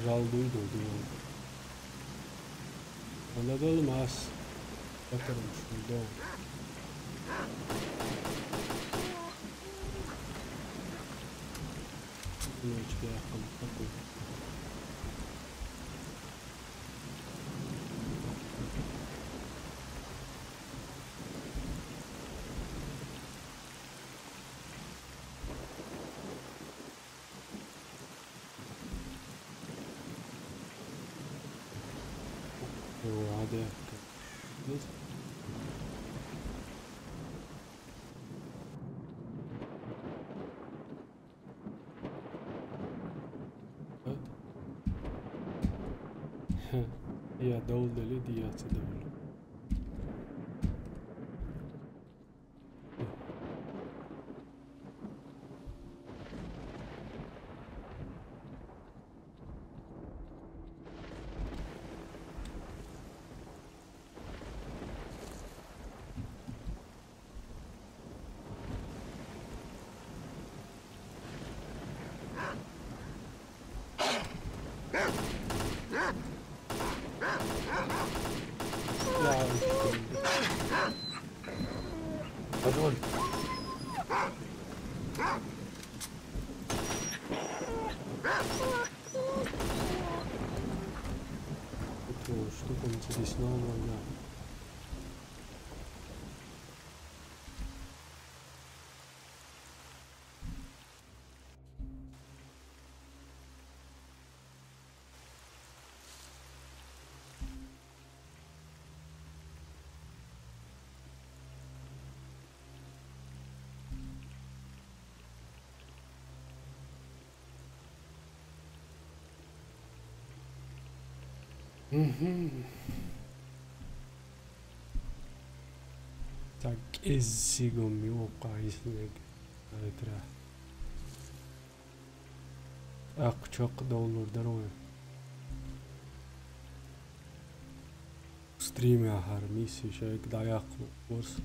Жал дуй ду, ду. Ана дол мас. Патарм шул дол. Ночь бяхам. Йо, хӀаде. Я дол дели, дия ца дол. Пошёл. Что там интересного, да? Мгм. Так, кӀеззигом юкъа излиг. Айтра. ТӀаккха чакхдовлур дара вай. Стримехь хӀара миссия шайга дӀаяккха луурс.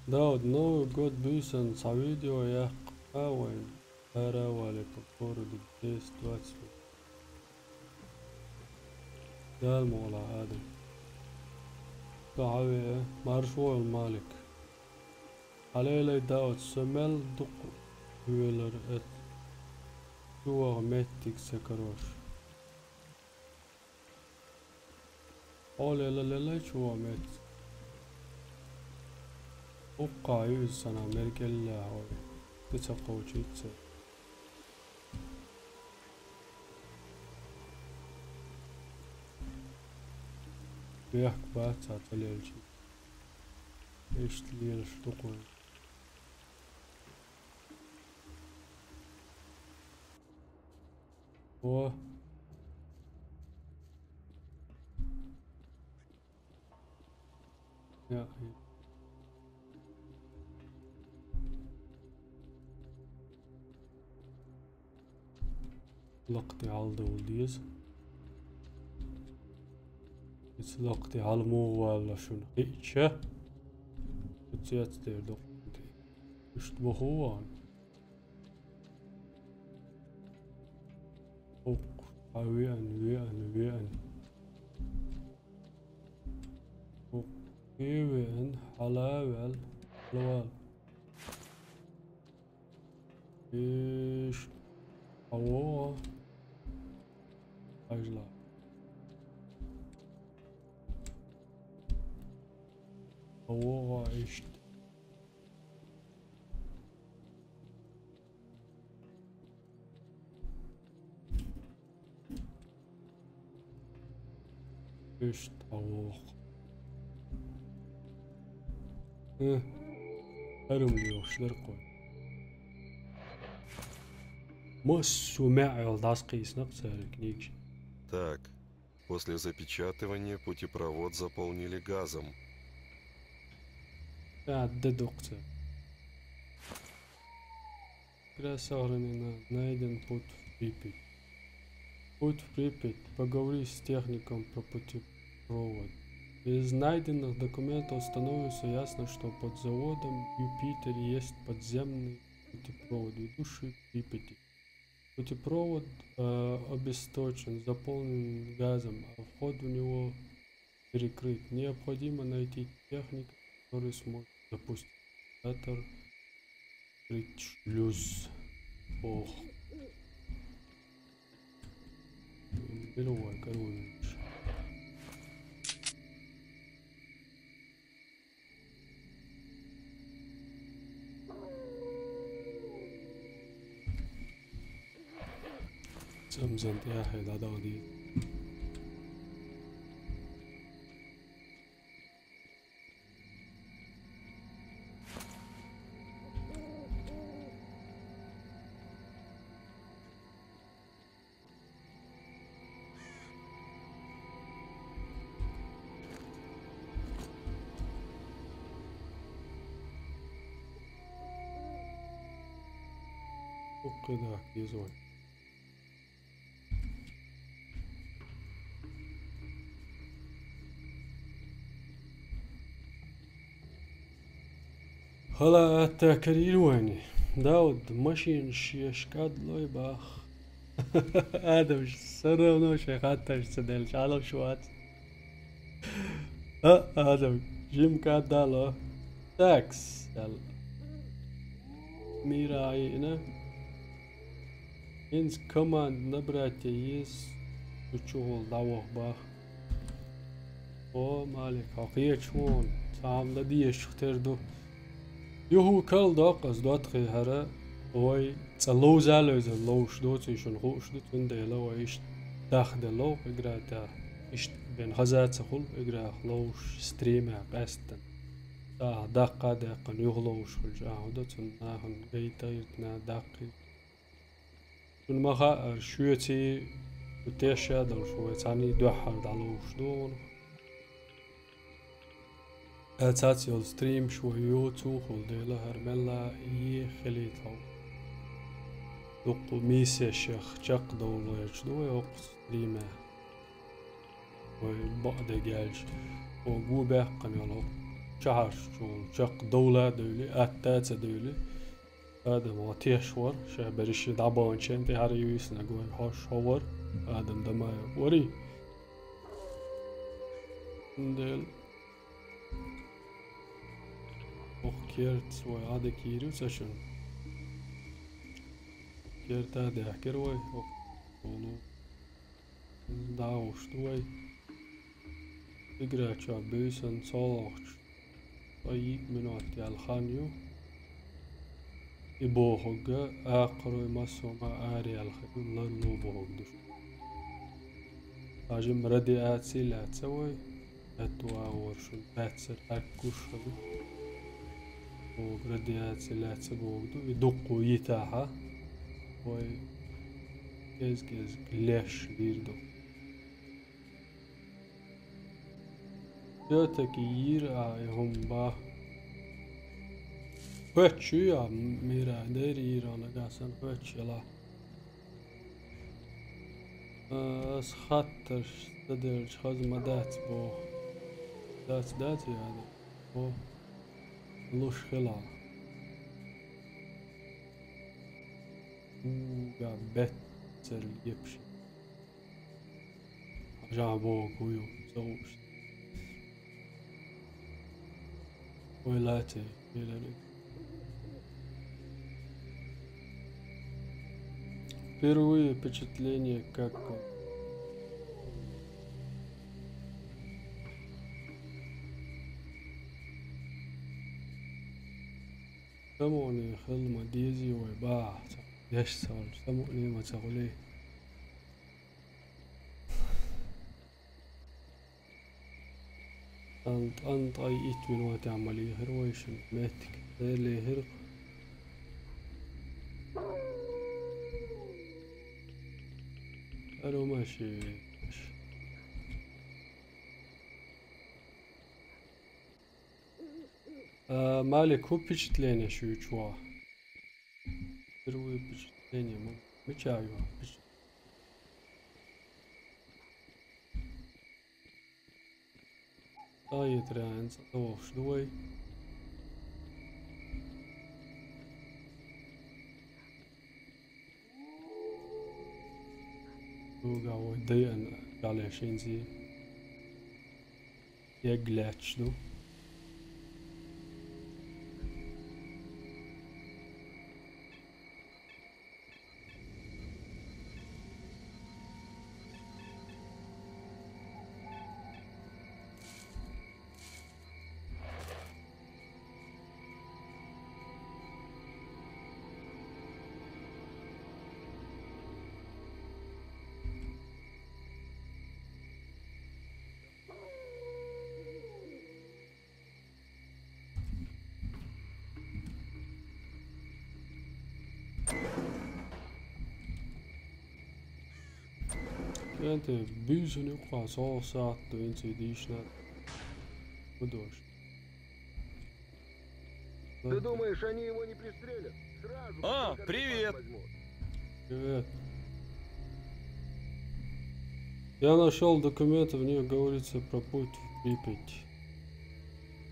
Дауд, Новый год буьйсанна цхьа видео яккха а вайн, ара вале по городу в десять двадцать минут. Дала мукъ лахь, Адам. Со хьан веа, марша войла, Малик. Хьалелай, Дауд, со мел дукха велар эца. Чу ваха меттиг ца карош. Хьо лела лелай чу ваха меттиг. Уккха ю иза санна, мер кӀелла хьо. Ди ца кхочийца. Бехк бац цхьа ца лелча. Иштта лелаш ду кхуьнан. О. Я, я. Лакхе хьалдовла деза. Иза лакхе хьала муха валла шуна хиъча, цец дер доккху. Иштта боху ван. Укх, хьан веана, веана, веана. Укх, веана, хьала ваьлла, хьала вала. Иш, хьан вогӀу? Иштта хьавоху. Э, хӀара ма лоьхуш дара кхо. Массо а маьӀӀел дӀасакхийсина-кх цара книгаш. Так, после запечатывания путепровод заполнили газом. А, да дукха цара. Игра сохранена. Найден путь в Припять. Путь в Припять. Поговори с техником про путепровод. Из найденных документов становится ясно, что под заводом Юпитер есть подземный путепровод, ведущий к Припяти. Путепровод, э, обесточен, заполнен газом, а вход в него перекрыт. Необходимо найти техника, который сможет запустить катализатор, открыть шлюз. Ох. Первое, короче. Цамзан тӀехьа дӀадахьа дийр. Уккхе дахка деза вай. Хала атта карийра вайна. Дауд, машинаш еш кӀадлой бах. Адамаш, всё равно шайн хаттарш ца делча, Ӏалаш вац. А, Адам, жим кӀаддало. Такс, аьлла. Мира айина. ХӀинца команда набрать е еза, шу чухула дӀаваха бах. О, Малик, хьо кхеча хьуна, цхьа хӀума дан дезачух тера ду. Юху кал доккху ас доттагӀий хӀара, вай цкъа ловза а левзар ловш доций шуна хууш ду, цундела вай иштта дахде ловкъ игра тӀехь. Иштта бен хаза ца хуьлу играх ловш стримехь къаьсттина. ТӀаккха даккха а даьккхина юха ловш хуьлуш ахьа ду, цунна нахана гайта а йиртина, даккхийта. Шуна ма хаьара, шоьций шу тешша а долуш вай цхьаьний дуьххьара дӀаловш ду хьуна. Ткъа цхьацца йолу стримаш вай йоцу а хуьлу дела, хӀара мелла а е хилийта хьо. Дуккха миссешех чекхдовла гӀерташ ду вай хӀокху стримехь. Вай бакъдерг аьлча, хӀокху гу баьккхина йолу хӀокху чахьарчу чекхдовла а девли, атта а ца девли. Адам, хьо теш вара, ша берриш дӀабаханчен тӀе хьара юьйсинарг вай хьош хьо вара, Адам Дамаев варий? Цундела хӀокху кертаца вай Ӏадика йийр ю ца шуна? Керта а даьхкира вай, хӀокху долу. ДӀагӀуш ду вай. Игра чохь буьйсанна цхьалгӀачу ткъа йиъ минот яьлла хан ю. И бохург а, акхарой массо а ма араелла хир ю, ларло бохург ду. Хьажа-м радиаци лаьцна вай, аьтту агӀор шуна паьццара хьаьркуш хир ю. Бохург радиаци лаьцна бохург ду, и дуккха йитахь а, вай кӀез-кӀезиг леш лийр ду. Всё-таки йийр а и хӀума бах. Хоьттуш ю а, Мира, дайра йийр а нагахь санна хоьттуш елахь. А, ас хаттарш ца делча хаза ма дац боху. Дац, дац, яда. О, луш хила. Уга беттера лепаш. Хьажа боху ю, ца хууш. Вай лаций, хилари. Впервые впечатление как. Самоне хила ма дезий вай бахьа, ца деш ца волчу самоне ма ца гӀулий. Ан, ан, ай, ит минута амал ихир вайшин. Метик. Эле хир. Алло, маши. А, Малик, ху впечатление шучуа? Первые впечатления, ма-, мычаю, впечат-, Ай, трянц, довш, дуай. Дуга, ой, даян, галешинзи. Я гляч, ну. Янте бюзүнү куа соосаат дуинци дишна удош. Ты думаешь, они его не пристрелят? Сразу А, всех привет! Возьмут. Привет. Я нашел документы, в них говорится про путь в Припять.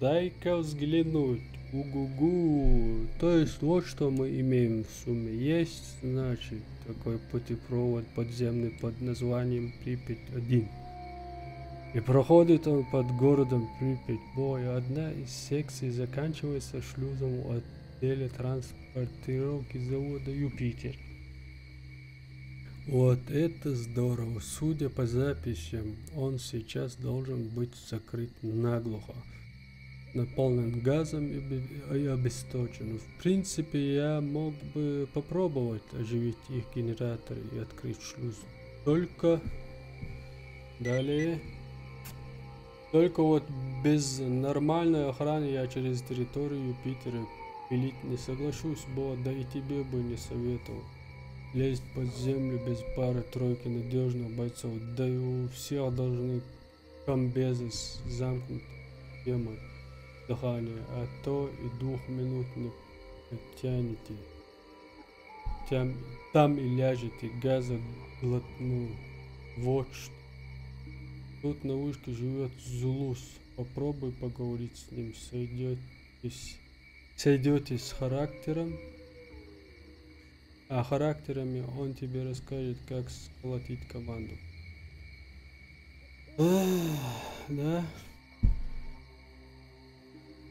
Дай-ка взглянуть. Угу-гу. То есть вот что мы имеем в сумме. Есть, значит, такой путепровод подземный под названием Припять один. И проходит он под городом Припять. Бой. Одна из секций заканчивается шлюзом у отделе транспортировки завода «Юпитер». Вот это здорово. Судя по записям, он сейчас должен быть закрыт наглухо, наполнен газом и бе-, и обесточен. В принципе, я мог бы попробовать оживить их генератор и открыть шлюз. Только далее. Только вот без нормальной охраны я через территорию Юпитера пилить не соглашусь, бо да и тебе бы не советовал лезть под землю без пары-тройки надежных бойцов. Да и у всех должны комбезы с замкнутой системой дыхания, а то и двух минут не потянете. Там, там и ляжете, газа глотнул. Вот что. Тут на вышке живет Зулус. Попробуй поговорить с ним. Сойдётесь, сойдётесь с характером. А характерами он тебе расскажет, как сколотить команду. Эх, да.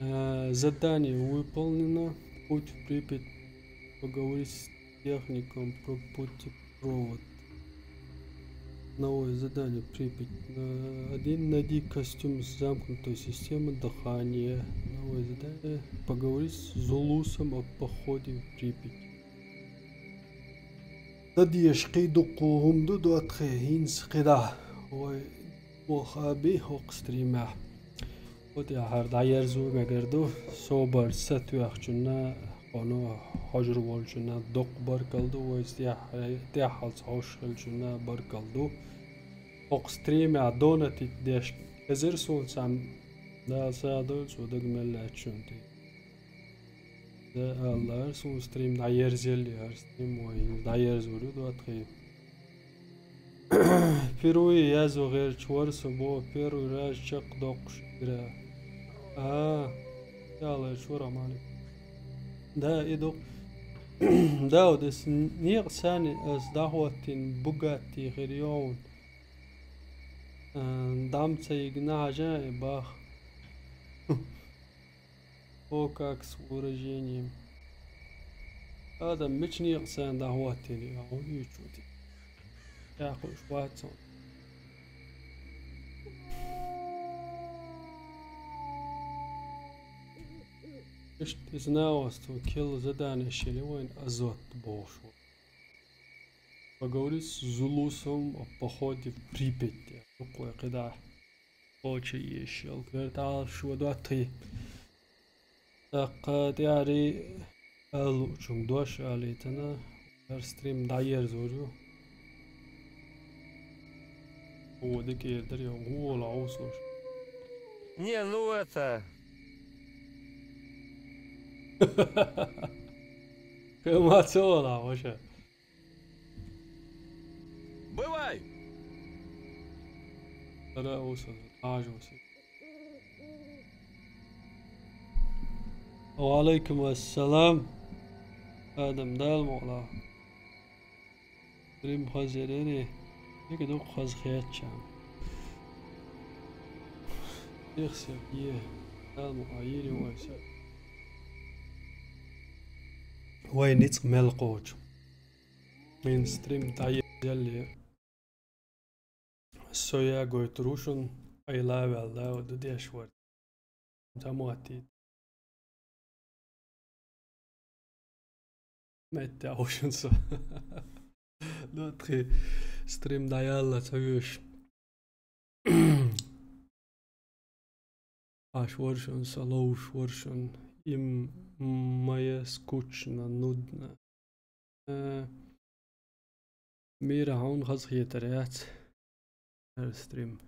Э, задание выполнено. Путь в Припять. Поговори с техником про путепровод. Новое задание. Припять. Э, один. Найди костюм замкнутой системы дыхания. Новое задание. Поговори с Зулусом о походе в Припять. Дадеш къидукъу гьумду дуатхъе гьинц къида. Ой, охаби хокъ стримя. Вот я гьар дайерзу мегерду, собар сатуяхчуна, къону хожур волчуна, докъ баркалду, вайс тяхалц хош хилчуна баркалду. Хокъ стримя донатит деш. Эзер сун сам, да садол су дагмеллачунти. Да, Аллар сун стрим дайерзел, яр стрим ой, дайерзулю дуатхъе. Первый язу гъер чвар субо, первый раз чакъ докъ шира. А, яла чвара мали. Да, идо. Да, одес ниъ сани аз дахватин бугати хирион. Э, дам цаигна хажа и бах. О, как с выражением. Адам мични сан да хватили, а он ючути. Я хуш ватсон. Ишт изнавас ту кил задание шили вайн азот болшу. Поговори с Зулусом о походе в Припять. Рукой кида. Кхочу еш йолу коьрталаш шо доттагӀий. ТӀаккха тӀаьхьарий аьллачунга дош алийтина, хӀара стрим дӀаерзор ю. О, дика эр дара, я гӀола Ӏовсош. Не, ну это. Кхин ма ца вала, ваша. Бывай! Ара уса, ажа уса. Ва алейкум ассалам. Адам, Дала мукъ лахь. Стрим хаза яра, дика ду-кх хаза хетча. Ихсер, е, Дала мукъ лахь, йийр ю вай са. Вай ницкъ мел кхочу. Мин стрим дӀаелле. Со ягойтур ву шуна, ай лавел, да, ду деш вара. Ца моттийта. Меттехь ву шуна со. Ду тхи стрим дӀаялла ца вуьйш. Аш вара шуна, со ловш вара шуна. Им моя скучно, нудно. Э, Мира, хьуна хазахетар яц хӀара стрим.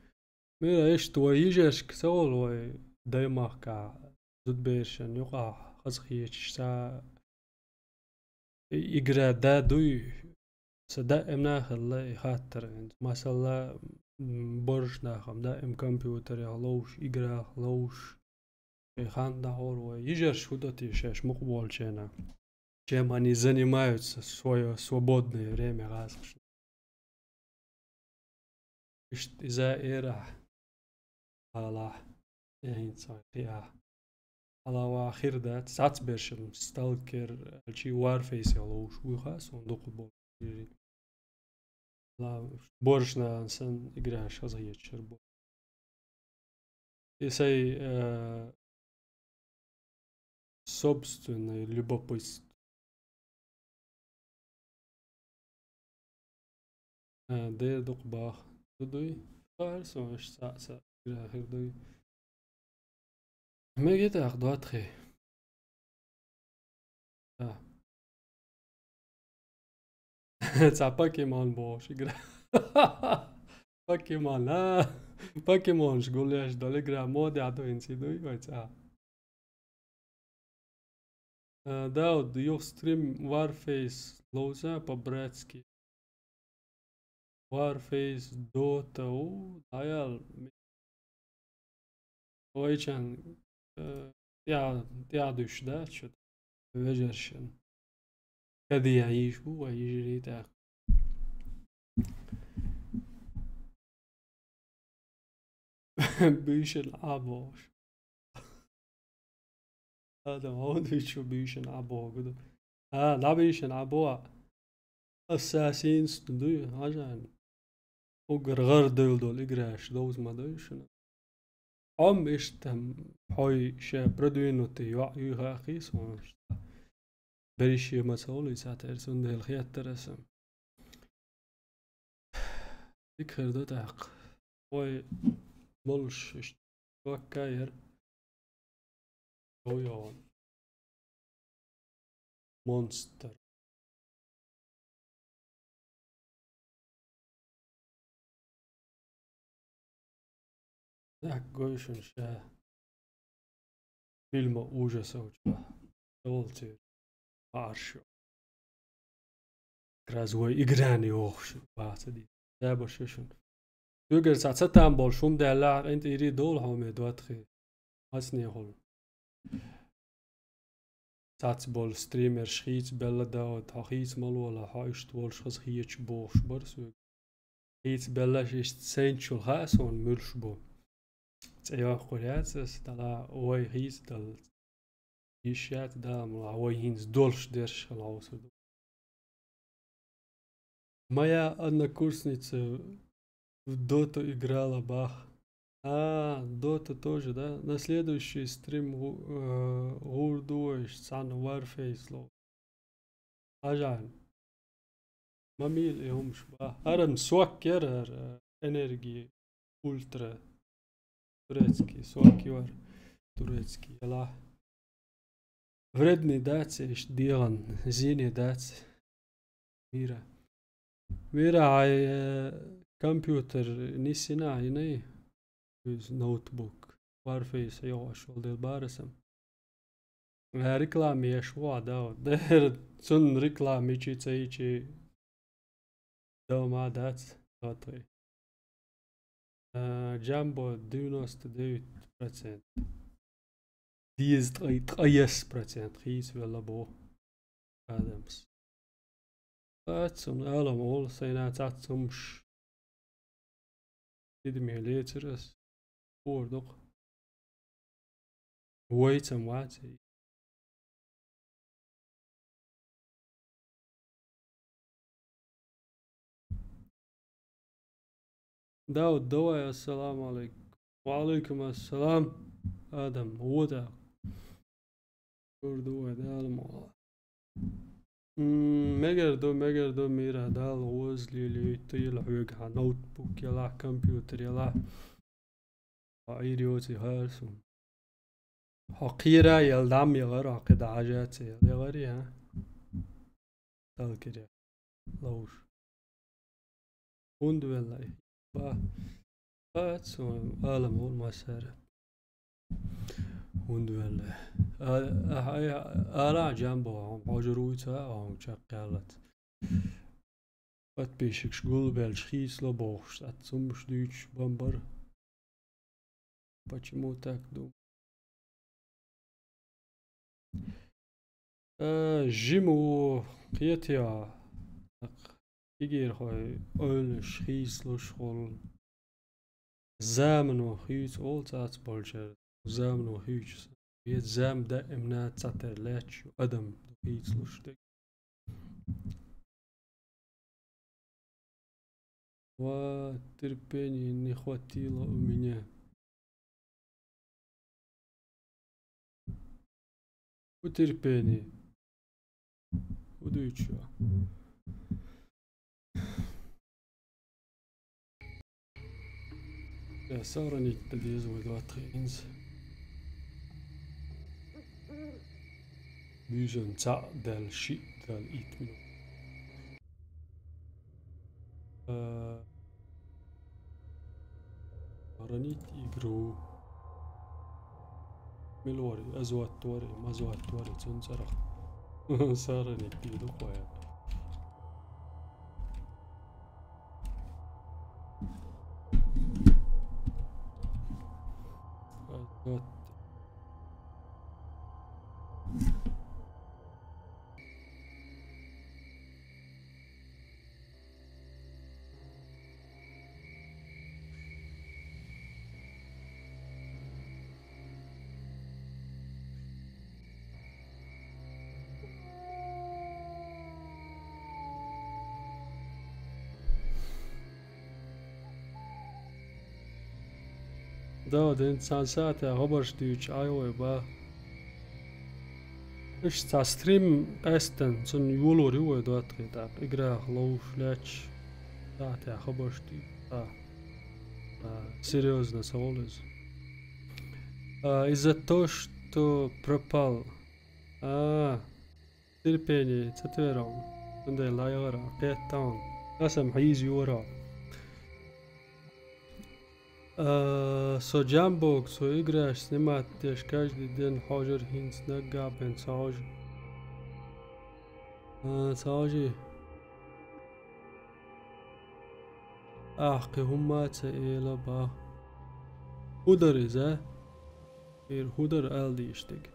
Мира, иштта вай йижаршка ца волу вай даймахкахь зудабершан юкъахь хазахеташ ца игра да дуй? Сан даим нахалла и хаттар. Масала, м, борш нахам даим компьютерех ловш, играх ловш. Шайн хан дӀахьор вай. Йижарш хӀун до те шаьш мукъа болчарна? Чем они занимаются в своё свободное время, гӀазкхаша? Иштта иза эрахь хьалахь, я хӀинца вайн кхиахь. Хьала ван хир дац, цхьацца бершам Сталкер, алчи Warface ловш вуй хаа суна дукха болу. Ла-, боршна сан играш хазахеташ бу. И сай, э, собственное любопытство. Э, дер дукха бах. Ду дуй? Хаар сон аш цхьаъ ца игра хир дуй. Мега тӀаккха доттагӀий. А. Цхьа покемон бохуш игра. Покемон, а? Покемонаш гулъеш долу игра модехь ду хӀинца и дуй вай цхьа? А, Дауд, юха стрим Warface ловза по-братски. Warface, Dota, у, дӀаял. Вайчан, э, тӀа-, тӀаьхьа дуьш дац шу вежаршан. Кадия йиш бу вай йижарий тӀаккха. Буьйшина Ӏа бохуш. Адам, хьо дуьйцу буьйшина Ӏа боху ду. А, дӀабуьйшина Ӏа боху. Assassin's дуй, хьажа. Уггар гӀар девлла долу играш довза ма дуй шуна. Хьо-м иштта, хьой ша продвинутый йоӀ юй хаахкхий суна. Берриш ма ца волуьйту цхьатерра, цундела хеттара сан. Дика хир ду тӀаккха. Вай молуш иштта доккха яра. Йо-йо. Монстр. Так, гой шуна ша. Фильма ужасов чохь. Долчу. Паршо. Как раз вай играни йохуш. Баца ди. Дабаш шуна. Цуьгара цхьа ца там болуш хӀума даьлла, къинтӀерий долу хьо ме доттагӀий. Хьаснехула. Цац болу стримерш хийца белла, Дауд, хьо хийца ма лола, хьо иштта волуш хаза хеташ бохуш бара соьга. Хийца беллаш иштта сайначул хаьа суна муьлш бу. ЦӀе йоккхур яц ас, дала вай хийца дала. Йиш яц, дала мула вай хӀинца долуш дерш хила хьовсур ду. Моя однокурсница в доту играла, бах. А, Dota тоже, да? На следующий стрим гу-, э, гӀур ду вайша, цхьана Warface ло. Хьажахьа. Ма мийла и хӀумаш, бах. ХӀара-м сок яра, хӀара, э, энерги ультра. турецкий, сок йора турецкий, яла. Вредный дац, иштта дегӀан зене дац. Мира. Мира, хьай, э, компьютер нисйина хьуна, иза ноутбук. Warface йогӀуш волу дела бара сан. Ма реклама еш ву хьо, да, вот. Дера, цунна реклама йичи ца йичи, дома дац, вот вай. А, Джамбо девяносто девять процент. Дезткъа, ткъаесна процент хийцавелла боху Адамс. Аццун алам олу сайна цац хӀумаш. Тидаме лецира ас. Хор доккху. Вайцам вац. Дауд, давай, ассаламу алейкум. Ва алейкум ассалам. Адам, вода. Гур ду вай, Дала мукъ лахь. М, мегар ду, мегар ду, Мира, Дала гӀоза лелийта йила хьоьга хьан ноутбук ялахь, компьютер ялахь. Хьо Ӏийр йоций хӀара суна. Хьо кхера яла дӀа ма яхара, хьо кхидӀа хьажа ца яла. Яхарий, а? Талкире. Ловш. ХӀунда велла и? Ба. Бац, алам вол масара. ХӀунда велла? А, а, а, ала Джамбо, хьуна хьожур вуй ца, хьуна чекхъяллац. Подписчикаш гулбелча хийцало бохуш, цхьацца хӀумаш дуьйцуш бан бара. Почему так думаю? Э, жима ву, кхетий хьо, кегийрхой ойланаш хийцалуш хуьлу. Замано хийца олу цац болчара, замано хийца. Веза зама даимна цхьатера лаьтташ ю адам ду хийцалуш дерг. Ва терпения не хватило у меня. У терпения. У дуьйцу. Я сохранить-то деза вай два-три инз. Буьйсан цхьаъ даьлла, шиъ даьлла, итт минут. Э, сохранить игру. Мила вара, аз ватта вара, маз ватта вара, цунна цӀарах. Сохранить дийр ду кхоя. Да, ден цхьана сатехь хабарш дуьйцуш Ӏай вай, ба. Иштта цхьа стрим къаьстина, цунна йолор ю вай доттагӀий тӀаккха. Играх ловш лаьтташ, сатехь хабарш дуьйцуш. А, а, серьёзно ца волу иза. А, из-за то, что пропал. А, терпение ца тера хьуна. Цундела дӀаяхара, кхетта хьуна. Аса-м хьийза йора хьо. А, со Джамбога цо играш снимать деш каждый день хьожур, хӀинца наггахь бен ца хьожу. А, ца хьожий? Ахь кхин хӀумма а ца эла, ба. ХӀун дара иза? Ира, хӀун дара ала дийша дерг?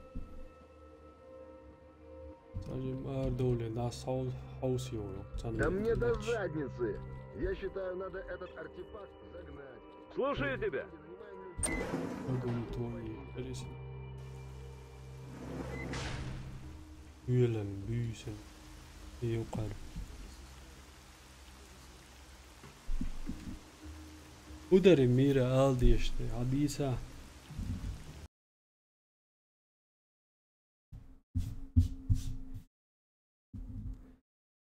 Цхьа жимма арадовлий, нас хьов-, хьовсайо, цхьаьна Да мне до лаьтташ. Задницы! Я считаю, надо этот артефакт загнать. Слушаю тебя. Вагон твой, Алиса. Уьйлан, буьйсан, юкъара. ХӀун дара, Мира, ала дийша дерг, хьан дийца?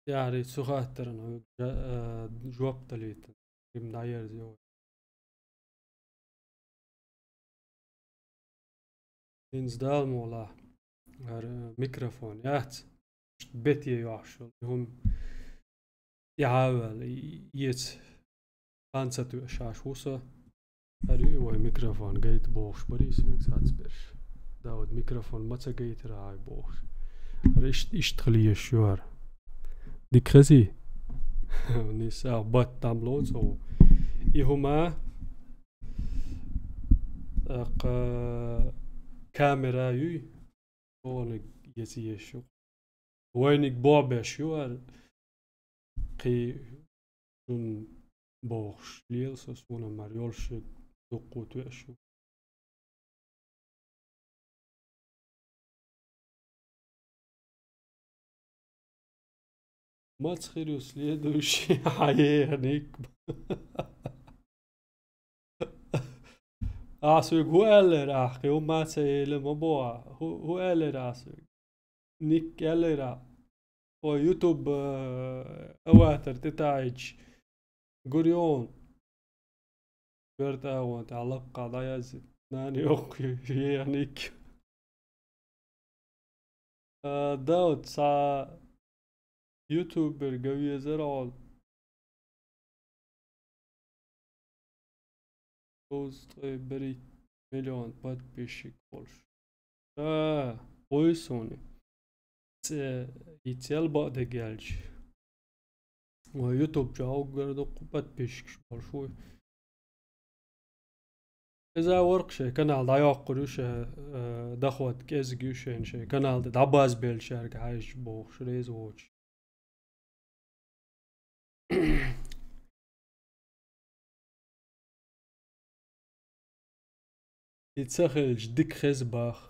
Яхьри, цу хаттарна хьоьга жа-, а, жоп далийта, им дӀаерзайо. ХӀинца Дала мукъ лахь, хӀара микрофон яц, бете йохьуш йолу, и хӀума тӀаьхьаваьлла, и, и эца хан ца тоьуш Ӏаш ву со. ХӀара ю вай микрофон гайта бохуш барий соьга цхьацберш. Дауд, микрофон ма ца гайтара хьай бохуш. ХӀара ишт-, иштта хила езаш ю хӀара. Дика хезий? Нийса, бат там лоцу. И хӀума, тӀаккха камера юй? Оха ниг еза езаш ю. Вайниг бобеш ю хӀара. Кхин шун бохуш лела со, суна мара йолуш дуккха тоьаш ю. Маца хир ю следующий хьан еханиг? Ахьа соьга хӀун аьллера ахьа, кхин хӀумма а ца элира ма боху ахьа. ХӀу-, хӀун аьллера ахьа соьга? Ник аьллера ахьа. Хьо YouTube, э, аватар тӀетаӀийча гур йогӀун. Коьрта агӀон тӀехь лаккха дӀаязйина. Нана йоккхуш ю, еханиг. А, Дауд, цхьа ютубер ган везара хьо. Кхузткъе берхӀитта миллион подписчик болуш. А, вуй суна. ЦӀе йицъял бакъдерг аьлча. Вай YouTube чохь уггар дуккха подписчикаш болуш вуй. Иза воркъ шайн канал дӀайоккхур ю шайн, э, доход кӀезиг ю шайн, шайн канал тӀе дӀабазбеллачаьрга хьаьжча бохуш, реза воцуш. И ца хилча дика хеза боху.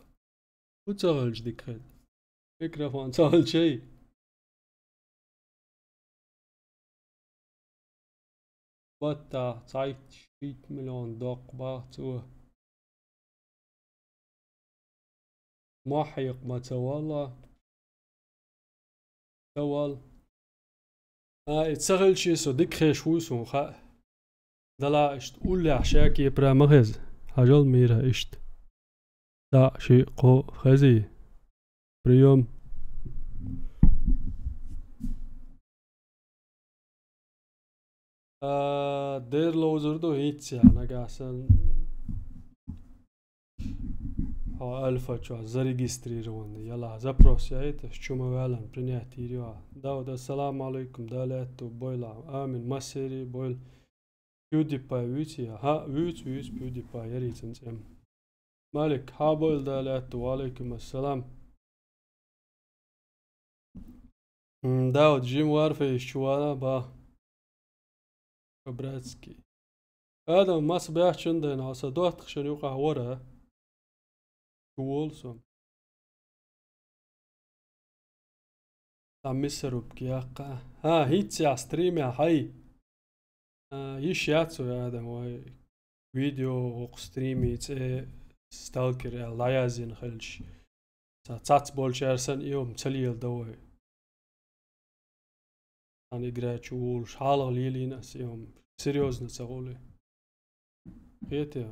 ХӀун ца хилча дика хеза? Микрофон ца хилчий? Баттахь цхьайтта шийтта миллион доккху боху цо. Мохь хьекха ма ца валла. Ца вал. А, и ца хилчий со дика хезаш вуй суна хаьа. Дала иштта уллехь шен кепара ма хеза. Хьажал мийра иштта. ДӀа, шиъ, кхо, хезий. Приём. А, дера ловзур ду хӀинцца, нагахь санна хьо Альфа чохь зарегистрированный ялахь, запрос яйта, чу ма ваьллан, принять йийр ю ахьа. Дауд, ассаламу алайкум, Дала аьтту бойла. Амин, массерий бойла. PewDiePie вуьйций? ХӀаъ, вуьйцу, вуьйцу PewDiePie, ярий цуьнан цӀе. Малик, хьан бойла, Дала аьтту, ва алайкум ассалам. М, Дауд, жима Warface чу вала боху. По-братски. Адам, маса баьхчун дайна, хьо сан доттагӀашна юкъахь вара. Чу волу со. Цхьа миса рубка яккха. ХӀан, хӀинцца ахь стримехь хьай? А, йиш яц вай, Адам, вай видео хӀокху стримийн цӀе Сталкер аьлла дӀаязйина хилча. Ца-, цац болчара санна и хӀума ца леладо вай. Цхьана игра чу волуш, хьалха лелийна ас и хӀума. Серьёзно ца гӀули. Кхетий?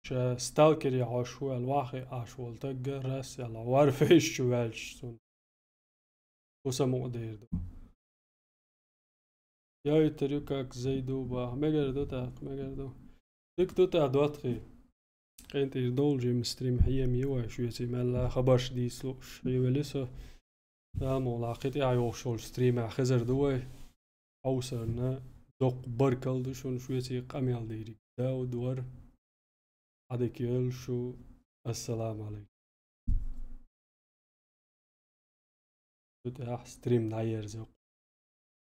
Ша Сталкере хьожуш ву аьлла, ваххе Ӏаш волу тагга рас аьлла, Warface чу ваьлча цунна. ХӀун самукъадер ду? Я интервью как зайду баха. Мегар ду тӀаккха, мегар ду. Дика ду тӀаккха, доттагӀий. КъинтӀера довла жима стрим хьема йи вай, шуьца мелла хабарш дийца лууш хьевели со. Амма кхин тӀаьхьа йогӀуш йолчу стримехь хезар ду вай. Хьовсарна доккха баркалла ду шуна, шуьца къамел дийриг Дауд вара. Ӏадика йойла шу. Ассаламу алайкум. Цу тӀехь стрим дӀаерзо.